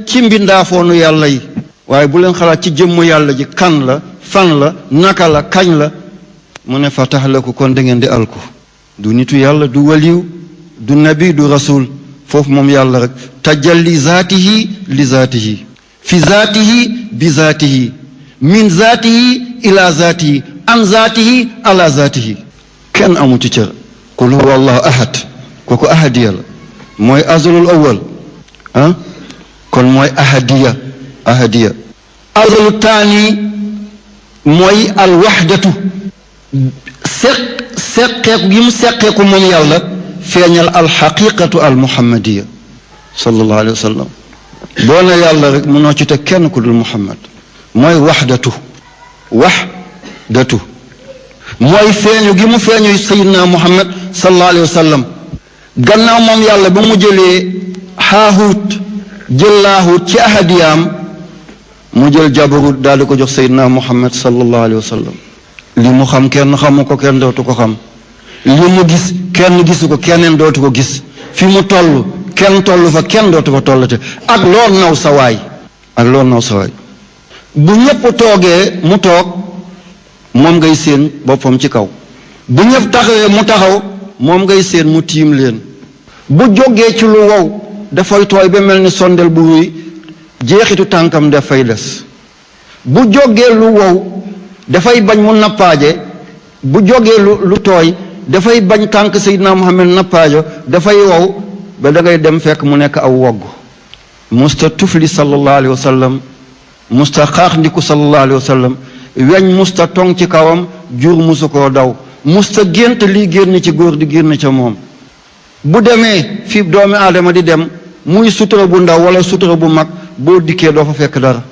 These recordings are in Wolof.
ci mbindaafoonu yàlla yi waaye bu leen xalaat ci jëmm yàlla ji kan la fan la naka la kañ la mu ne fa taxlaku kon da ngeen di alku du nitu yàlla du waliw du nabi du rasul foofu moom yàlla rek tajalli zaatihi li zaatihi fi zaatihi bi zaatihi min zaatihi ila zaatihi an zaatihi ala zaatihi kenn amu ci cër qul huwa allahu ahad kooku ahadiya la mooy azalul awal kon mooy ahadiya azalu taani mooy alwaxdatu seqeeku gi mu seqeeku moom yàlla feeñal alxaqiqatu almuhammadiya sallallahu alayhi wa sallam boo ne yàlla rek mënoo ci te kenn ku dul muhammad mooy waxdatu mooy feeñu gi mu feeñu sayidna muhammad sallallahu alayhi wa sallam gannaaw moom yàlla ba mu jëlee haahuut jël laahuut ci ahadiyaam mu jël jabarut daal di ko jox sayidna muhammad sallallahu alayhi wa sallam li mu xam kenn xamu ko kenn dootu ko xam li mu gis kenn gisu ko keneen dootu ko gis fi mu toll kenn toll fa kenn dootu ko tollate ak lool naw sa waay bu ñëpp toogee mu toog moom ngay séen boppam ci kaw bu ñëpp taxawee mu taxaw moom ngay séen mu tiim leen bu jógee ci lu wow dafay tooy ba mel ni sondel bu ruy jeexitu tànkam dafay des bu jógee lu wow dafay bañ mu nappaaje bu jógee lu tooy dafay bañ tànk Seydina Muhammad nappaajo dafay wow ba da ngay dem fekk mu nekk aw wogg musta tufli sallallahu alayhi wa sallam musta xaax ndiku sallallahu alayhi wa sallam weñ musta tong ci kawam jur musu koo daw musta gént lii génn ci góor di génn ca moom bu demee fi doomi aadama di dem muy sutura bu ndaw wala sutura bu mag boo dikkee doo fa fekk dara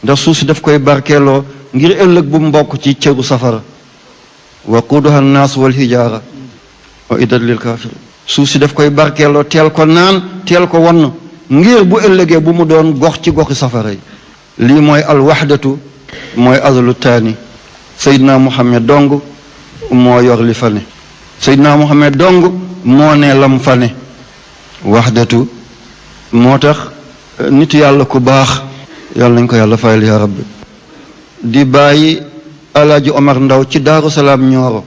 ndax suuf si daf koy barkeeloo ngir ëllëg bu mbokk ci cëru safara waquuduha annaas wal hijaara wa iddat lil kaafir suuf si daf koy barkeeloo teel ko naan teel ko wonn ngir bu ëllëgee bu mu doon gox ci goxi safara yi lii mooy alwaxdatu mooy azalu taani Seydina Muhammad dong moo yor li fa ne Seydina Muhammad dong moo ne lam fa ne waxdatu moo tax nitu yàlla ku baax yàlla nañ ko yàlla fayal yaa rabbi di bàyyi Alaaji Omar Ndaw ci Daaru Salaam Ñooro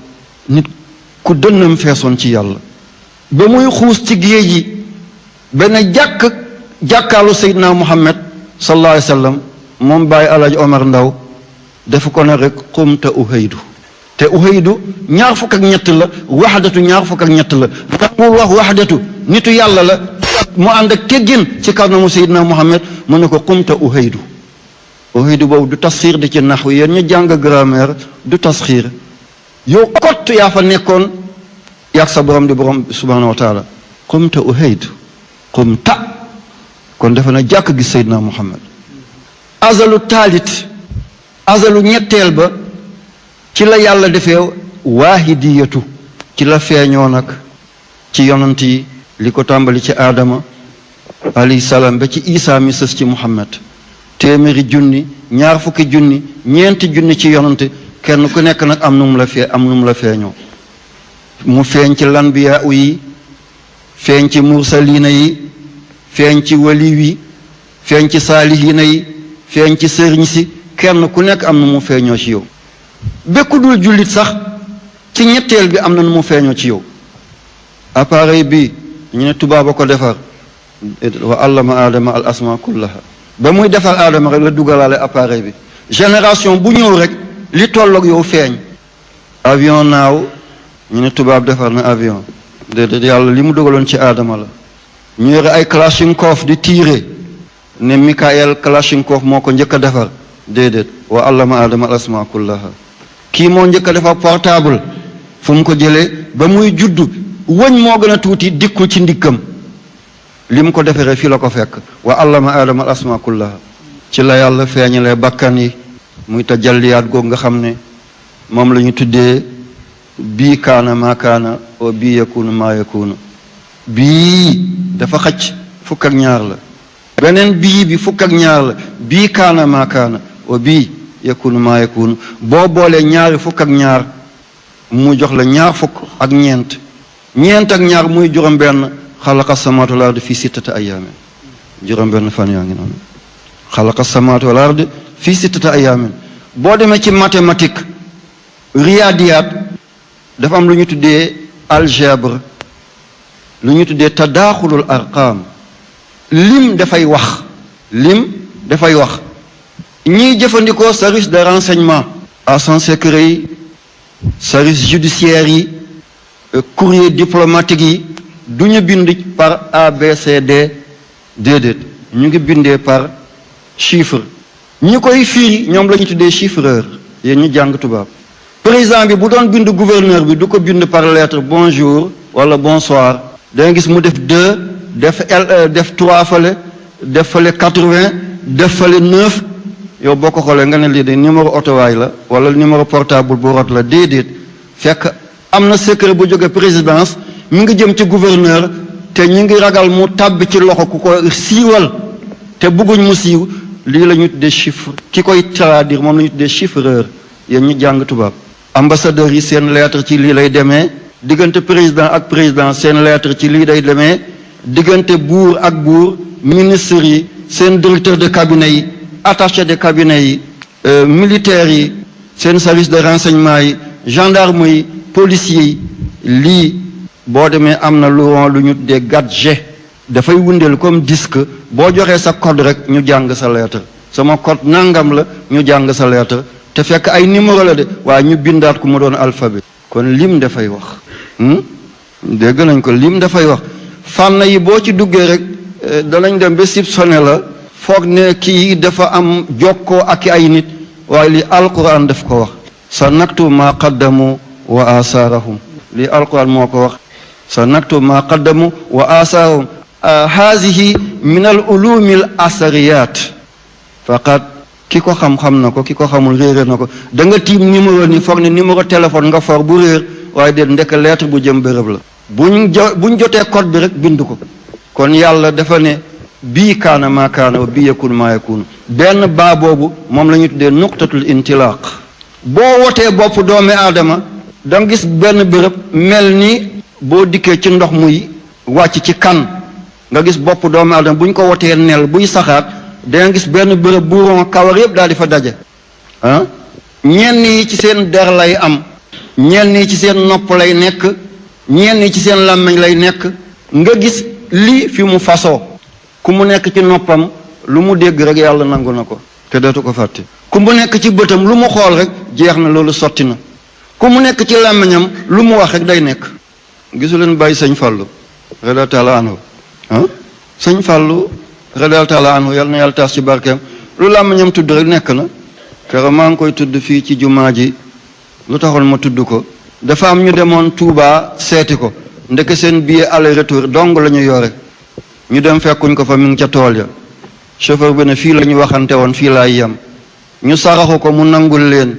nit ku dënnam feesoon ci yàlla ba muy xuus ci géej gi benn jàkkaalu Seydina Muhammad sallallahu alayhi wa sallam moom bàyyi Alaaji Omar Ndaw dafa ko ne rek xumta uhaydu te uhaydu ñaar fukk ak ñett la waxdatu ñaar fukk ak ñett la ndax mu wax waxdatu nitu yàlla la mu ànd ak teggin ci kanamu Seydina Muhammad mu ne ko xumta uhaydu boobu du tasxiir di ci naxu yéen ñu jàng grammaire du tasxiir yow kott yaa fa nekkoon yaag sa borom di borom subhanahu wa taala xumta uhaydu xumta kon dafa na jàkk gis Seydina Muhammad azalu taalit azalu ñetteel ba ci la yàlla defee waahidiyatu ci la feeñoo nag ci yonant yi li ko tàmbali ci aadama alayhi salaam ba ci isaa mi sës ci Muhammad téeméeri junni ñaar fukki junni ñeenti junni ci yonante kenn ku nekk nag am nu mu la feeñoo mu feeñ ci lanbiyaa yi feeñ ci mursaliina yi feeñ ci waliw yi feeñ ci saalihiina yi feeñ ci sëriñ si kenn ku nekk am na mu feeñoo ci yow bekku dul jullit sax ci ñetteel bi am na nu mu feeñoo ci yow appareil bi ñu ne tubaab a ko defar wa allama aadama al asma kullaha ba muy defar aadama rek la dugalaale appareil bi génération bu ñëw rek li tolloog yow feeñ avion naaw ñu ne tubaab defar na avion déedéet yàlla li mu dugaloon ci aadama la ñu yore ay kalachnikov di tiire ne Mikhaël kalachnikov moo ko njëkk a defar déedéet wa allama aadama al asma kullaha kii moo njëkk a defar portable fu mu ko jëlee ba muy juddu wëñ moo gën a tuuti dikkul ci ndikkam li mu ko defaree fii la ko fekk wa allama aadama al asma kullaha ci la yàlla feeñalee bakkan yi muy tajalliyaat googu nga xam ne moom la ñu tuddee bii kaana maa kaana wa bii yakunu maa yakunu bii dafa xacc fukk ak ñaar la beneen bii bi fukk ak ñaar la bii kaana maa kaana wa bii yakunu maa yakunu boo boolee ñaari fukk ak ñaar mu jox la ñaar fukk ak ñeent ak ñaar muy juróom benn xalaqa samaawaati wal ardi fi sittati ayyaamin juróom benn fan yaa ngi noonu xalaqa samawaati wal ard fii sittati ayaamin boo demee ci mathématique riyaadiyaat dafa am lu ñu tuddee algèbre lu ñu tuddee tadaaxulul arqaam lim dafay wax ñiy jëfandikoo service de renseignement agents secrets yi service judiciaire yi courrier diplomatique yi du ñu bind par ABCD déedéet ñu ngi bindee par chiffre ñi koy firi ñoom la ñu tuddee chiffreur yéen ñu jàng tubaab président bi bu doon bind gouverneur bi du ko bind par lettre bonjour wala bonsoir da nga gis mu def 2 def 3 fale def fale 80 def fale 9 yow boo ko xoolee nga ne lii de numéro otowaay la wala numéro portable bu rot la déedéet fekk am na secret bu jóge présidence mi ngi jëm ci gouverneur te ñu ngi ragal mu tàbbi ci loxo ku ko siiwal te bëgguñ mu siiw lii la ñu tuddee chiffre ki koy traduire moom la ñu tuddee chiffreur yéen ñu jàng tubaab ambassadeurs yi seen lettre ci lii lay demee diggante président ak président seen lettre ci lii lay demee diggante buur ak buur ministres yi seen directeur de cabinet yi attaché de cabinet yi militaires yi seen service de renseignement yi gendarme yi policiers yi lii boo demee am na lu ñu tuddee gadget dafay wundeel comme disque boo joxee sa code rek ñu jàng sa lettre sama code nangam la ñu jàng sa lettre te fekk ay numéro la de waaye ñu bindaat ku mu doon alphabet kon lim dafay wax dégg nañ ko lim dafay wax fànn yi boo ci duggee rek danañ dem ba soupçonné la foog ne kii dafa am jokkoo ak ay nit waaye li alquran daf ko wax sa naktu ma qaddamu wa asaarahum li alquran moo ko wax sa naktu ma qaddamu wa asaarahum haadihi min al ulumi al asariyat faqat ki ko xam-xam na ko ki ko xamul réere na ko da nga tiim numéro ni foog ne numéro téléphone nga for bu réer waaye déet ndekk lettre bu jëm bërëb la buñ jotee code bi rek bind ko kon yàlla dafa ne bii kaana maa kaana wa bii yakun maa yakun benn baa boobu moom la ñu tuddee nuqtatul intilaq boo wotee bopp doomi aadama da nga gis benn bërëb mel ni boo dikkee ci ndox muy wàcc ci kan nga gis bopp doomi aadama bu ñu ko wotee nel buy saxaat da nga gis benn bërëb bu ron kawar yëpp daal di fa daje ñenn yi ci seen der lay am ñenn yi ci seen nopp lay nekk ñenn yi ci seen làmmiñ lay nekk nga gis lii fi mu fasoo ku mu nekk ci noppam lu mu dégg rek yàlla nangu na ko te dootu ko fàtte ku mu nekk ci bëtam lu mu xool rek jeex na loolu sotti na ku mu nekk ci làmmiñam lu mu wax rek day nekk gisu leen bàyyi sëñ Fallou radiyallahu taala anhu sëñ Fallou radiyallahu taala anhu yàlla na yàlla taas ci barkeem lu làmmiñam tudd rek nekk na keroog maa ngi koy tudd fii ci jumaa ji lu taxoon ma tudd ko dafa am ñu demoon Touba seeti ko ndeke seen billet aller retour dong la ñu yore ñu dem fekkuñ ko fa mi ngi ca tool ya chauffeur bi ne fii la ñu waxante woon fii laay yem ñu saraxu ko mu nangul leen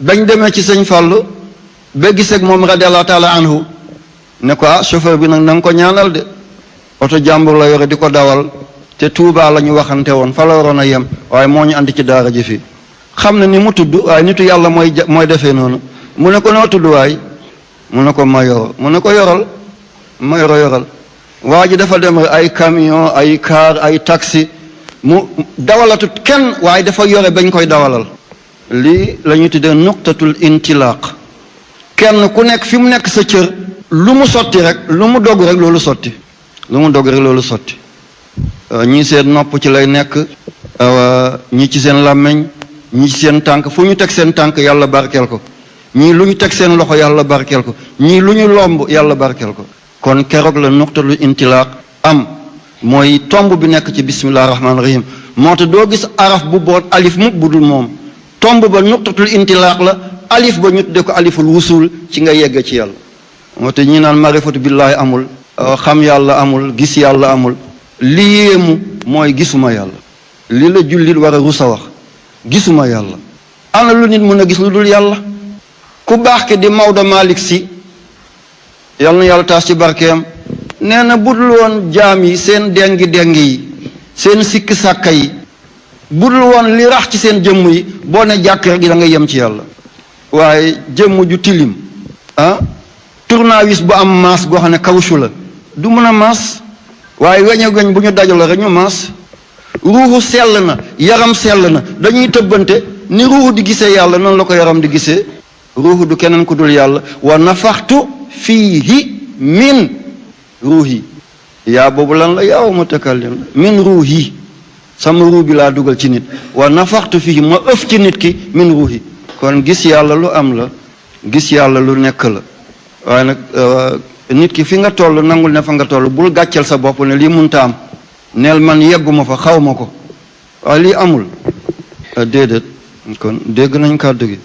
bañ demee ci sëñ Fallou ba giseeg moom radiyallahu taala anhu ne ko chauffeur bi nag na nga ko ñaanal de oto jàmbur la yore di ko dawal te Touba la ñu waxante woon fa la waroon a yem waaye moo ñu andi ci daara ji fii xam ne ni mu tudd waaye nitu yàlla mooy defee noonu mu ne ko noo tudd waay mu ne ko Mayoro mu ne ko yoral Mayoro yoral waa ji dafa dem ay camion ay car ay taxi mu dawalatut kenn waaye dafa yore bañ koy dawalal lii la ñuy tuddee nuqtatul intilaq kenn ku nekk fi mu nekk sa cër lu mu sotti rek lu mu dogg rek loolu sotti lu mu dogg rek loolu sotti ñii seen nopp ci lay nekk ñii ci seen làmmiñ ñii ci seen tànk fu ñu teg seen tànk yàlla barkeel ko ñii lu ñu teg seen loxo yàlla barkeel ko ñii lu ñu lomb yàlla barkeel ko kon keroog la nuqtatul intilaq am mooy tomb bi nekk ci bismillahi rahmaani rahim moo tax doo gis araf bu boot alif mukk bu dul moom tomb ba nuqtatul intilaq la alif ba ñu tudde ko aliful wusul ci nga yegg ci yàlla moo tax ñi naan marifatu billaahi amul xam yàlla amul gis yàlla amul li yéemu mooy gisuma yàlla li la jullit war a rusa wax gisuma yàlla ana lu nit mën a gis lu dul yàlla ku baax ki di Maodo Malick Sy yàlla na yàlla taas ci barkeem nee na budul woon jaam yi seen dengi yi seen sikki sàkka yi budul woon li rax ci seen jëmm yi boo ne jàkk rek da nga yem ci yàlla waaye jëmm ju tilim tournevis bu am maas goo xam ne kawsu la du mën a maas waaye weñ ak weñ bu ñu dajaloo rek ñu maas. ruuxu sell na yaram sell na dañuy tëbbante ni ruuxu di gisee yàlla noonu la ko yaram di gisee. ruuxu du keneen ku dul yàlla wa nafaxtu fiihi min ruuhi yaa boobu lan la yaaw mutakallim min ruuhi sama ruu bi laa dugal ci nit wa nafaxtu fiihi ma ëf ci nit ki min ruuhi. kon gis yàlla lu am la gis yàlla lu nekk la waaye nag nit ki fi nga toll nangul ne fa nga toll bul gàcceel sa bopp ne lii munta am neel man yegguma fa xaw ma ko waaye lii amul déedéet. kon dégg nañ kàddu gi.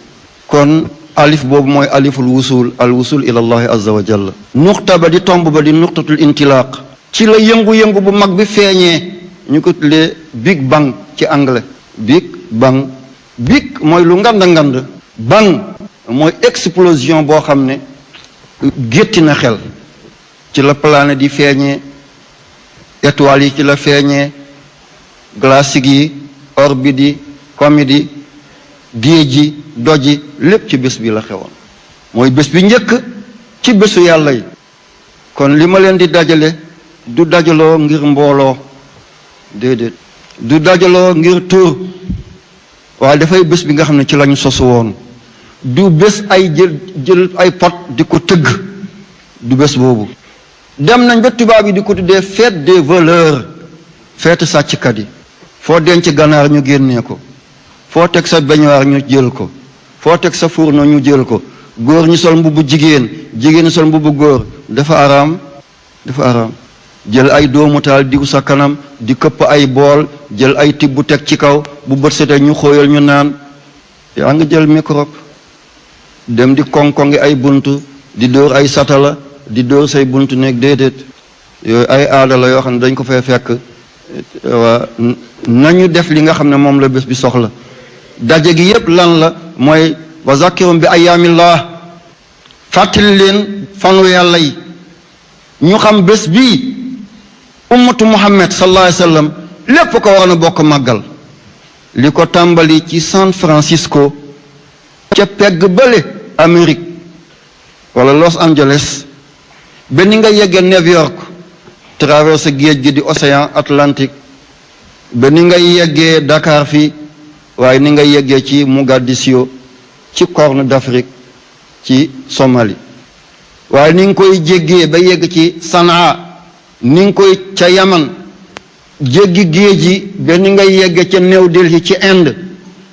kon alif boobu mooy aliful wusul al wusul ila allahi azza wa jalla. nuqta ba di tomb ba di nuqtatul intilaq ci la yëngu-yëngu bu mag bi feeñee ñu ko tuddee big bang ci anglais. big bang big mooy lu ngand ngand bang mooy explosion boo xam ne gétti na xel. ci la planète yi feeñee étoiles yi ci la feeñee glaciers yi orbite yi comètes yi géej yi doj yi lépp ci bés bi la xewoon mooy bés bi njëkk ci bésu yàlla yi. kon li ma leen di dajale du dajaloo ngir mbooloo déedéet du dajaloo ngir tur waaye dafay bés bi nga xam ne ci lañu sosu woon. du bés ay jël ay pot di ko tëgg du bés boobu. dem nañ ba tubaab yi di ko tuddee fête des voleurs fête sàcckat yi. foo denc ganaar ñu génnee ko foo teg sa beñuwaar ñu jël ko foo teg sa fourneau ñu jël ko góor ñi sol mbubbu jigéen jigéen ñi sol mbubbu góor dafa araam dafa araam. jël ay doomu taal diw sa kanam di këpp ay bool jël ay tibb teg ci kaw bu bët setee ñu xóoyal ñu naan yaa ngi jël microbe. dem di konkongi ay buntu di dóor ay satala di dóor say buntu nekk déedéet yooyu ay aada la yoo xam ne dañ ko fay fekk. nañu def li nga xam ne moom la bés bi soxla. daje gi yépp lan la mooy wa zakkirum bi ayaamillah fàttali leen fanu yàlla yi. ñu xam bés bii ummatu muhammad sallallahu alayhi wa sallam lépp ko war na bokk màggal. li ko tàmbali ci San Francisco ca pegg bële Amérique wala Los Angeles ba ni nga yeggee New York traversé géej gi di océan Atlantique ba ni nga yeggee Dakar fii waaye ni nga yeggee ci Mogadiscio ci Corne d'Afrique ci Somalie waaye ni nga koy jéggee ba yegg ci Sanaa ni nga koy ca Yaman jéggi géej gi ba ni nga yeggee ca New Delhi ci Inde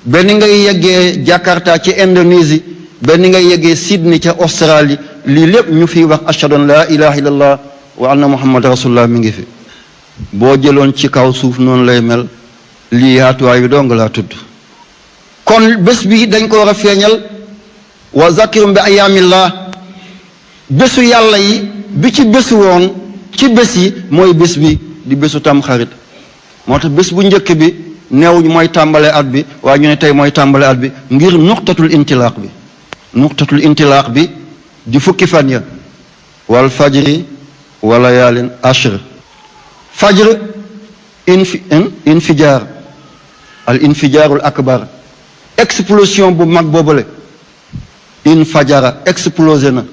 ba ni nga yeggee Jakarta ci Indonésie ba ni nga yeggee Sydney ca Australie lii lépp ñu fiy wax ashhadu an laa ilaha illallah wa anna muhammad rasulullah mi ngi fi. boo jëloon ci kaw suuf noonu lay mel lii yaatuwaay bi dong laa tudd. kon bés bi dañ ko war a feeñal wa zakirum bi ayaamillah bésu yàlla yi bi ci bésu woon ci bés yi mooy bés bi di bésu tamxarit. moo tax bés bu njëkk bi neewuñu mooy tàmbale at bi waaye ñu ne tey mooy tàmbale at bi ngir nuqtatul intilaaq bi. nuqtatul intilaaq bi di fukki fan ya wal fajri wa layaalin ashr. fajr infijaar al infijaarul akbar explosion bu mag boobule infajara explosé na.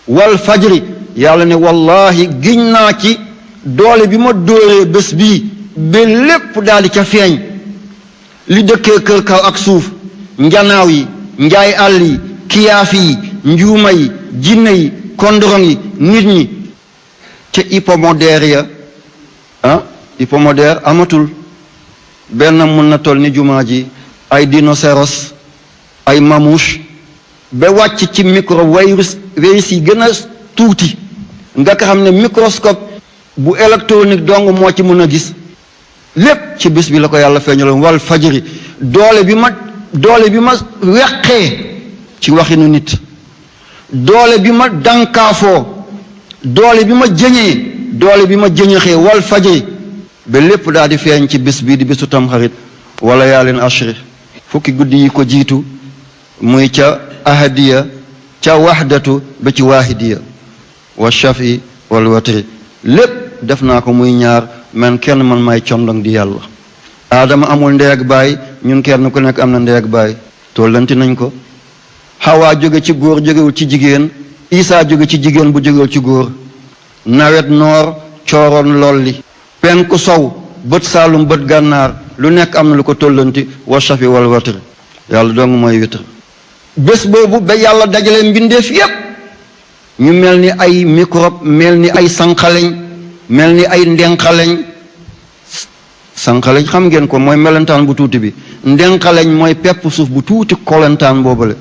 wal fajri yàlla ne wallahi giñ naa ci doole bi ma dóoree bés bii ba lépp daal di ca feeñ li dëkkee kër kaw ak suuf njanaaw yi njaay àll yi kiyaaf yi njuuma yi jinne yi kondorong yi nit ñi ca hippomodère ya hippomodère amatul benn mun na toll ni jumaa ji ay rhinocéros ay mamouche ba wàcc ci micro virus yi gën a tuuti nga ko xam ne microscope bu électronique dong moo ci mën a gis lépp ci bis bi la ko yàlla feeñaloon wal fajri doole bi ma weqee ci waxinu nit doole bi ma dankaafoo doole bi ma jëñee doole bi ma jëñëxee wal fajri ba lépp daal di feeñ ci bis bii di bisu tamxarit wala yaalin ashri fukki guddi yi ko jiitu muy ca ahadiya ca wahdatu ba ci waahidiya wa shafi wal watri lépp def naa ko muy ñaar man kenn man may condong di yàlla. aadama amul ndey ak baay ñun kenn ku nekk am na ndey ak baay tollanti nañ ko. xawaa jóge ci góor jógewul ci jigéen isaa jóge ci jigéen bu jógewul ci góor. nawet noor cooroon lolli penku sow bët saalum bët gànnaar lu nekk am na lu ko tollanti wa shafi wal watr yàlla dong mooy witr bés boobu ba yàlla dajale mbindeef yépp ñu mel ni ay microbe mel ni ay sànqaleñ mel ni ay ndenqaleñ sànqaleñ xam ngeen ko mooy melentaan bu tuuti bi ndenqaleñ mooy pepp suuf bu tuuti kolentaan boobale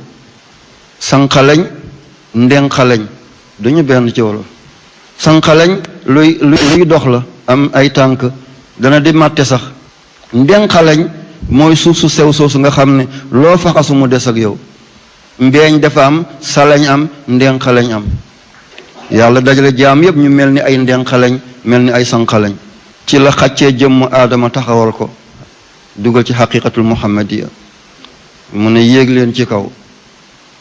sànqaleñ ndenqaleñ duñu benn ci wolof sànqaleñ luy dox la am ay tànk dana di màtte sax ndenqaleñ mooy suuf su sew soosu nga xam ne loo faxasu mu des ak yow mbeeñ dafa am salañ am ndenqaleñ am yàlla dajale jaam yépp ñu mel ni ay ndenqaleñ mel ni ay sànqaleñ ci la xàccee jëmm aadama taxawal ko dugal ci xaqiqatul muhammadiya mu ne yéeg leen ci kaw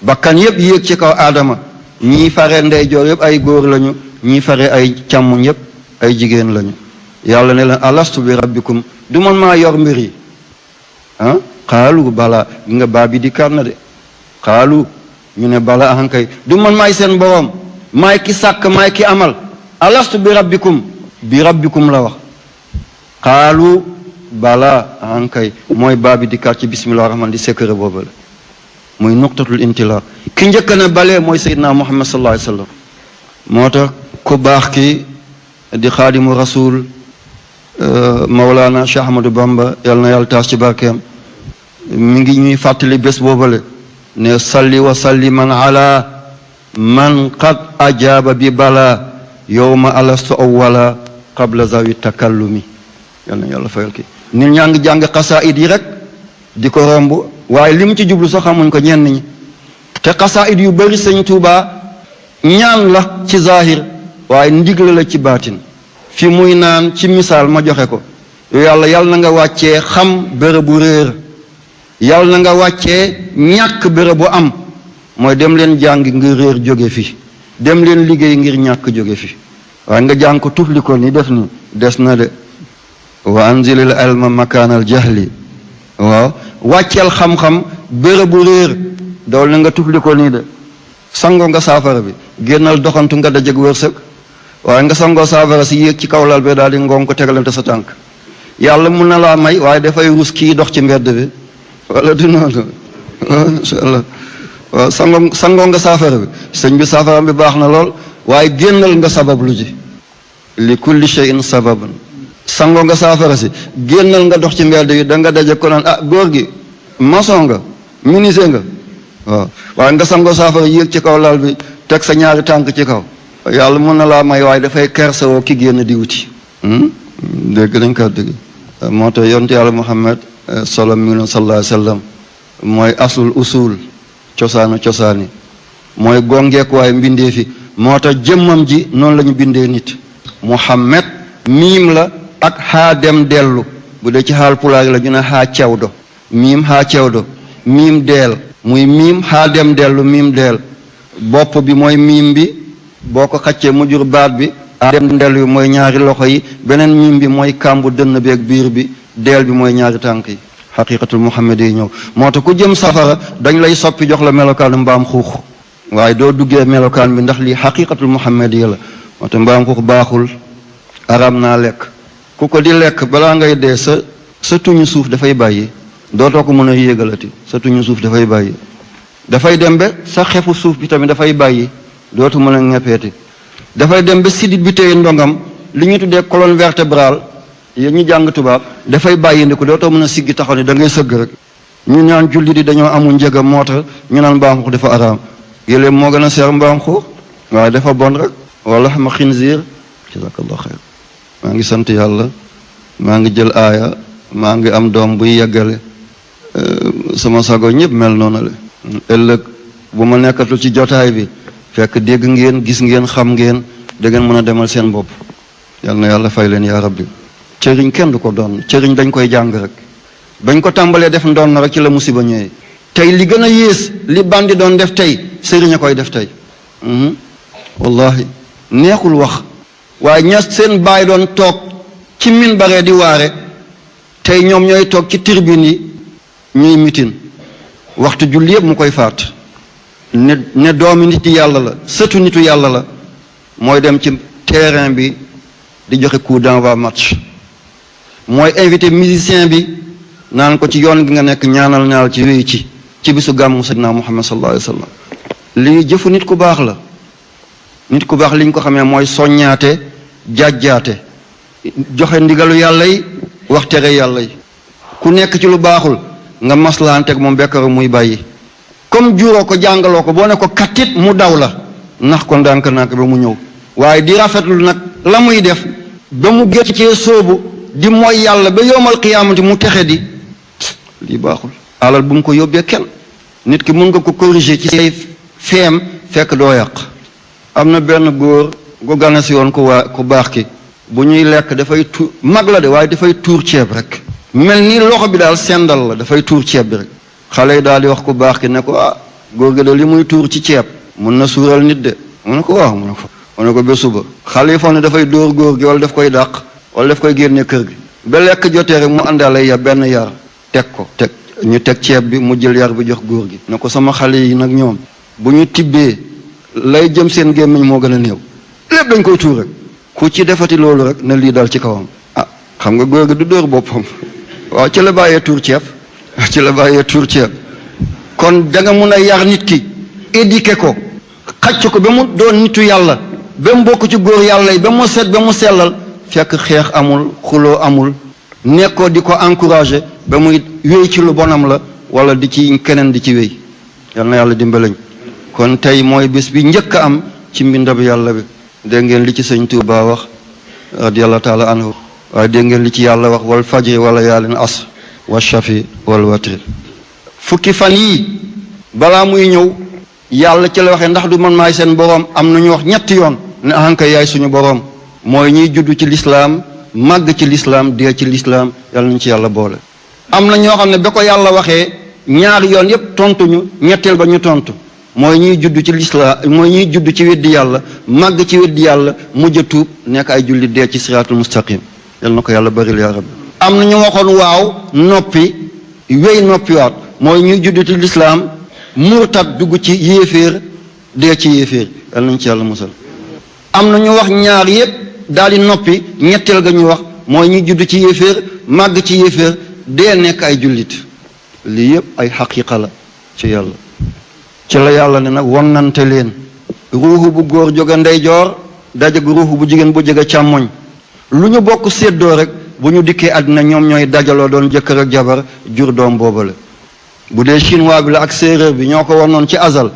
bakkan yépp yéeg ci kaw aadama ñii fare ndeyjoor yépp ay góor lañu ñii fare ay càmmuñ yépp ay jigéen lañu yàlla ne leen alastu bi rabbikum du man maa yor mbir yi xaalu bala gi nga baa bi di kar na de xaalu ñu ne bala ahankay du man maay seen boroom maay ki sàkk maay ki amal alastu bi rabbikum la wax xaalu bala ahankay mooy baa bi di kar ci bismillah rahman di secret boobu la muy nuqtatul intilaq ki njëkk na balee mooy seydina muhammad sallallahu alayhi wasallam moo tax ku baax ki di xaadimu rasul Mawlana Cheikh Ahmadou Bamba yal na yàlla taas ci barkeem mi ngi ñuy fàttali bés boobale ne salli wa salliman ala man qad ajaaba bi bala yowma alastu awwala qabla zawi takallumi yal na yàlla fayal ki nit ñaa ngi jàng xasaayid yi rek di ko romb waaye li mu ci jublu sax xamuñ ko ñenn ñi te xasaayid yu bari sëñ Tuuba ñaan la ci zahir waaye ndigle la ci baatin fi muy naan ci misaal ma joxe ko yàlla na nga wàccee xam bérébu réer yàlla na nga wàccee ñàkk bérébu am mooy dem leen jàng ngir réer jóge fi dem leen liggéey ngir ñàkk jóge fi waaye nga jàng ko tufli ko ni def ni des na de wa anzilil ilma makaanal jahli waaw wàcceel xam-xam bérébu réer dool na nga tufli ko nii de sango nga saafara bi génnal doxantu nga dajeg wërsëg waaye nga sangoo saafara si yéeg ci kaw lal bi daal di ngoom ko tegalante sa tànk yàlla mun na laa may waaye dafay rus kii dox ci mbedd bi wala du noonu insha allah waaw sangoo nga saafara bi sëñ bi saafara bi baax na lool waaye génnal nga sabab lu ji li kulli shay'in sababun sangoo nga saafara si génnal nga dox ci mbedd yi da nga daje ko naan góor gi maçon nga menuisier nga waaw waaye nga sangoo saafara yéeg ci kaw lal bi teg sa ñaari tànk ci kaw yàlla mën na laa may waaye dafay kersewoo ki génn di wuti dégg nañ ko dégg moo tax yonent yàlla Muhammad solo mi ngi noonu sallallahu alayhi wa sallam mooy aslul usul cosaani mooy gongeek waaye mbindee fi moo tax jëmmam ji noonu la ñu bindee nit Muhammad miim la ak xaa dem dellu bu dee ci xaal pulaar la ñu ne xaa cewdo miim xaa cewdo miim deel muy miim xaa dem dellu miim deel bopp bi mooy miim bi boo ko xaccee mu jur baat bi dem dellu bi mooy ñaari loxo yi beneen miim bi mooy kàmbu dënn bi ak biir bi deel bi mooy ñaari tànk yi xaqiqatul muhammad yi ñëw moo tax ku jëm safara dañ lay soppi jox la melokaanu mbaam xuux waaye doo duggee melokaan bi ndax lii xaqiqatul muhammad yi la moo tax mbaam xuux baaxul araam naa lekk ku ko di lekk balaa ngay dee sa tuñu suuf dafay bàyyi dootoo ko mën a yéegalati sa tuñu suuf dafay bàyyi dafay dem ba sa xefu suuf bi tamit dafay bàyyi dootu mën a ñeppeeti dafay dem ba sidit bi téye ndongam li ñu tuddee colonne vertébrale yéen ñu jàng tubaab dafay bàyyi ndi ko dootoo mën a siggi taxaw ne da ngay sëgg rek ñu ñaan julli di dañoo amul njëgam moo tax ñu naan mbaam xuux dafa araam yëleem moo gën a seer mbaam xuux waaye dafa bon rek wala xam xinziir jazakallahu xayr maa ngi sant yàlla maa ngi jël aaya maa ngi am doom buy yeggale sama sago ñëpp mel noonu la ëllëg bu ma nekkatul ci jotaay bi fekk dégg ngeen gis ngeen xam ngeen da ngeen mën a demal seen bopp yal na yàlla fay leen yaa rabbi cëriñ kenn du ko doon cëriñ dañ koy jàng rek bañ ko tàmbalee def ndoon rek ci la musiba ñëwee tey li gën a yées li bandi doon def tey sëriñ a koy def tey wallahi neexul wax waaye ña seen baay doon toog ci minbaree di waare tey ñoom ñooy toog ci tribune yi ñuy mitin waxtu julli yëpp mu koy faat ne doomi nit yàlla la sëtu nitu yàlla la mooy dem ci terrain bi di joxe coup d'envoi match mooy invité musicien bi naan ko ci yoon gi nga nekk ñaanal ci wéy ci bisu gàmmu Seydina Muhammad sallallahu alayhi wa sallam lii jëfu nit ku baax la nit ku baax liñ ko xamee mooy soññaate jàjjaate joxe ndigalu yàlla yi wax tere yàlla yi ku nekk ci lu baaxul nga maslaanteeg moom bekkaru muy bàyyi comme juróo ko jàngaloo ko boo ne ko kattit mu daw la nax ko ndànk-ndànk ba mu ñëw waaye di rafetlu nag la muy def ba mu gétt cee sóobu di mooy yàlla ba yowmal qiyaamati mu texe di lii baaxul alal bu mu ko yóbbee kenn nit ki mun nga ko corriger ci say feem fekk doo yàq am na benn góor gu gane si woon ku baax ki bu ñuy lekk dafay tuur mag la de waaye dafay tuur ceeb rek mel ni loxo bi daal sendal la dafay tuur ceeb bi rek xale yi daal di wax ku baax ki ne ko góor gi de li muy tuur ci ceeb mun na suural nit de mu ne ko waaw mu ne ko ba suba xale yi foog ne dafay dóor góor gi wala daf koy dàq wala daf koy génne kër gi ba lekk jotee rek mu àndaale benn yar teg ñu teg ceeb bi mu jël yar bi jox góor gi ne ko sama xale yi nag ñoom bu ñu tibbee lay jëm seen gémmiñ moo gën a néew lépp dañ koy tuur rek ku ci defati loolu rek ne lii dal ci kawam xam nga góor gi du dóor boppam waaw ci la bàyyee tuur ceeb kon da nga mun a yar nit ki éduquer ko xacc ko ba mu doon nitu yàlla ba mu bokk ci góor yàlla yi ba mu set ba mu sellal fekk xeex amul xuloo amul nekkoo di ko encourager ba muy wéy ci lu bonam la wala di ci keneen di ci wéy yal na yàlla dimbalañ kon tey mooy bés bi njëkk a am ci mbindab yàlla bi dégg ngeen li ci sëñ Tuubaa wax radiyallahu taala anhu waaye dégg ngeen li ci yàlla wax wal fajri wala yaalin as wa shafi wal watri fukki fan yii balaa muy ñëw yàlla ci la waxee ndax du man maay seen boroom am na ñu wax ñetti yoon ne ahankay yaay suñu boroom mooy ñiy juddu ci lislaam màgg ci lislaam dee ci lislaam yàlla nañ ci yàlla boole am na ñoo xam ne ba ko yàlla waxee ñaari yoon yépp tontuñu ñetteel ba ñu tontu mooy ñiy judd ci lislaam mooy ñiy judd ci weddi yàlla màgg ci weddi yàlla mujj a tuub nekk ay julli dee ci siraatul mustaqim yal na ko yàlla baril yaa rabbi am na ñu waxoon waaw noppi wéy noppiwaat mooy ñuy judd ci lislaam murtad dugg ci yéeféer dee ci yéeféer yal nañ ci yàlla musal am na ñu wax ñaar yépp daal di noppi ñetteel ga ñu wax mooy ñuy judd ci yéeféer màgg ci yéeféer dee nekk ay jullit lii yépp ay xaqiqa la ci yàlla ci la yàlla ne nag wonnante leen ruuxu bu góor jóge ndeyjoor dajeg ruuxu bu jigéen bu jóge càmmoñ lu ñu bokk séddoo rek bu ñu dikkee àddina ñoom ñooy dajaloo doon jëkkër ak jabar jur doom boobale bu dee chinois bi la ak séeréer bi ñoo ko wonnoon ci azal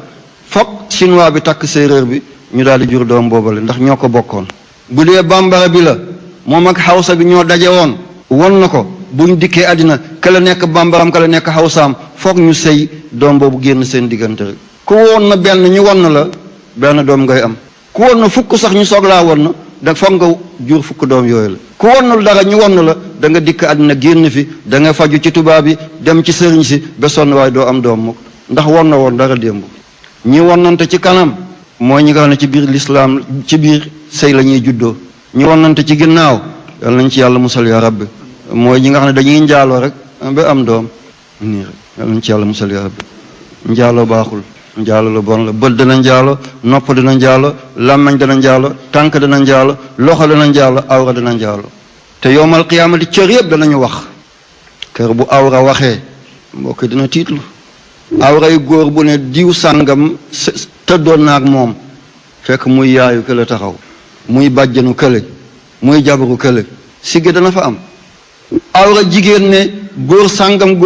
fokk chinois bi takk séeréer bi ñu daal di jur doom boobale ndax ñoo ko bokkoon bu dee bambara bi la moom ak xawsa bi ñoo daje woon won na ko bu ñu dikkee àddina ka la nekk bambaram ka la nekk xawsaam foog ñu sëy doom boobu génn seen diggante rek ku woon na benn ñu won na la benn doom ngay am ku woon na fukk sax ñu soog laa won na da foog nga jur fukk doom yooyu la ku wonnul dara ñu won la da nga dikk àddina génn fi da nga faju ci tubaab bi dem ci sëriñ si ba sonn waaye doo am doom mukk ndax won na woon dara démb ñi wonnante ci kanam mooy ñi nga xam ne ci biir lislaam ci biir sëy la ñuy juddoo ñi wonnante ci ginnaaw yal nañ ci yàlla musal yaa rabbi mooy ñi nga xam ne dañuy njaaloo rek ba am doom nii rek yal nañ ci yàlla musal yaa rabbi njaaloo baaxul njaalo lu bon la bët dana njaalo nopp dana njaalo làmmañ dana njaalo tànk dana njaalo loxo dana njaalo awra dana njaalo te yowmal qiyaamati cër yëpp danañu wax kër bu awra waxee mbokk dina tiitlu awra yu góor bu ne diw sàngam tëddoon naag moom fekk muy yaayu kële taxaw muy bàjjanu kële muy jabaru kële sigge dana fa am awra jigéen ne góor sàngam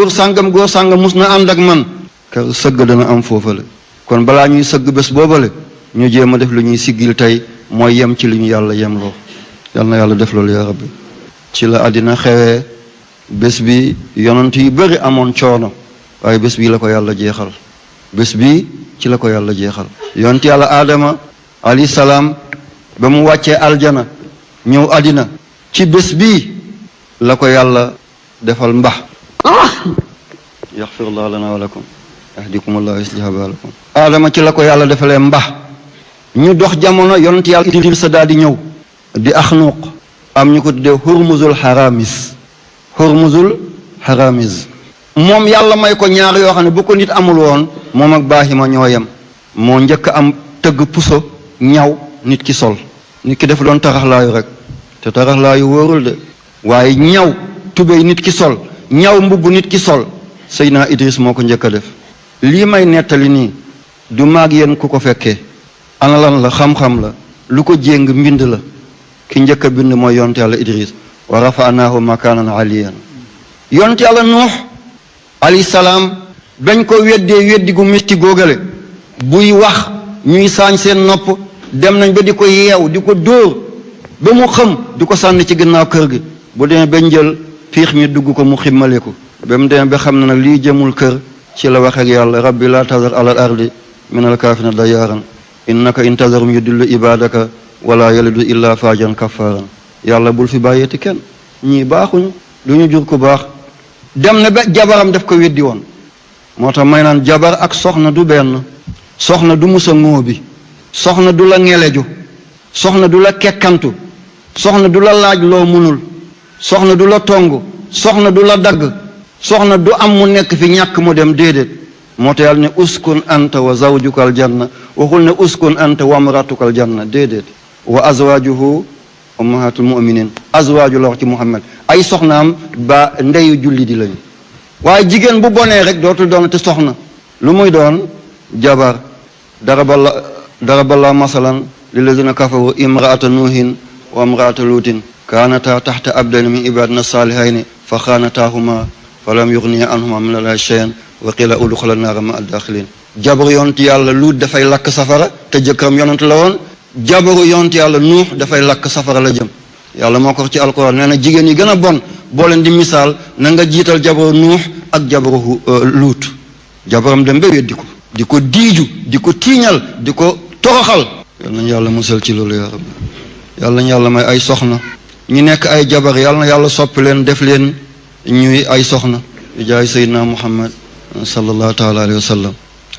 mus na ànd ak man kër sëgg dana am foofale kon balaa ñuy sëgg bés boobale ñu jéem a def lu ñuy siggil tey mooy yem ci li ñu yàlla yemloo yal na yàlla def loolu yaa rabbi ci la àddina xewee bés bi yonent yu bëri amoon coono waaye bés bii la ko yàlla jeexal bés bi ci la ko yàlla jeexal yonent yàlla aadama alayhi salaam ba mu wàccee aljana ñëw àddina ci bés bii la ko yàlla defal mbax yaxfirullahu lana wa lakum yahdikumullahu yusliha baalakum aadama ci la ko yàlla defalee mbax ñu dox jamono yonent yàlla Idrisa daal di ñëw di axnuuq am ñu ko tuddee hurmuzul haramis moom yàlla may ko ñaar yoo xam ne bu ko nit amul woon moom ak baahima ñoo yem moo njëkk am tëgg puso ñaw nit ki sol nit ki def doon taraxlaayu rek te taraxlaa yu wóorul de waaye ñaw tubéy nit ki sol ñaw mbubb nit ki sol Seydina Idris moo ko njëkk a def lii may nettali nii du maag yéen ku ko fekkee ana lan la xam-xam la lu ko jéng mbind la ki njëkk a bind mooy yonte yàlla Idris wa rafanaahu makaanan aliyan yonte yàlla Nuux alayhi salaam bañ ko weddee weddi gu misti góogale buy wax ñuy saañ seen nopp dem nañ ba di ko yeew di ko dóor ba mu xëm di ko sànni ci ginnaaw kër gi bu demee ba njël piix mi dugg ko mu ximmaleku ba mu demee ba xam ne nag lii jëmul kër ci la wax ak yàlla rabbi laa tazar alal ardi minal kaafirina dayyaaran innaka in tazarum yudillu ibadaka wala yalidu illa fajan kaffaaran yàlla bul fi bàyyeeti kenn ñii baaxuñu du ñu jur ku baax dem na ba jabaram daf ko weddi woon moo tax may naan jabar ak soxna du benn soxna du musa ngóobi soxna du la ngeleju soxna du la kekkantu soxna du la laaj loo munul soxna du la tong soxna du la dagg soxna du am mu nekk fi ñàkk mu dem déedéet moo tax yàlla ne uskun anta wa zawjuka aljanna waxul ne uskun anta wa amratuka aljanna déedéet wa azwajuhu ummahatul muminin azwaju la wax ci Muhammad ay soxnaam ba ndeyu julli di lañu waaye jigéen bu bonee rek dootul doon te soxna lu muy doon jabar daraballa masalan lillazina kafaru imraata nuuhin wa imraata luutin kaanata taxta abdayni min ibadina salihayni fa xaanataahuma falam yuxniya anhuma min allahi shay'an wa qila udxula naara ma addaxilin jabaru yonent yàlla luut dafay lakk safara te jëkkëram yonent la woon jabaru yonent yàlla nuux dafay lakk safara la jëm yàlla moo ko wax ci alquran nee na jigéen yi gën a bon boo leen di misaal na nga jiital jabaru nuux ak jabaru luut jabaram dem ba weddi ko di ko diiju di ko tiiñal di ko toroxal yal nañu yàlla musal ci loolu yaa rabbi yàlla nañu yàlla may ay soxna ñi nekk ay jabar yàlla na yàlla soppi leen def leen ñuy ay soxna di jaay Seydina Muhammad sallallahu taala alayhi wa sallam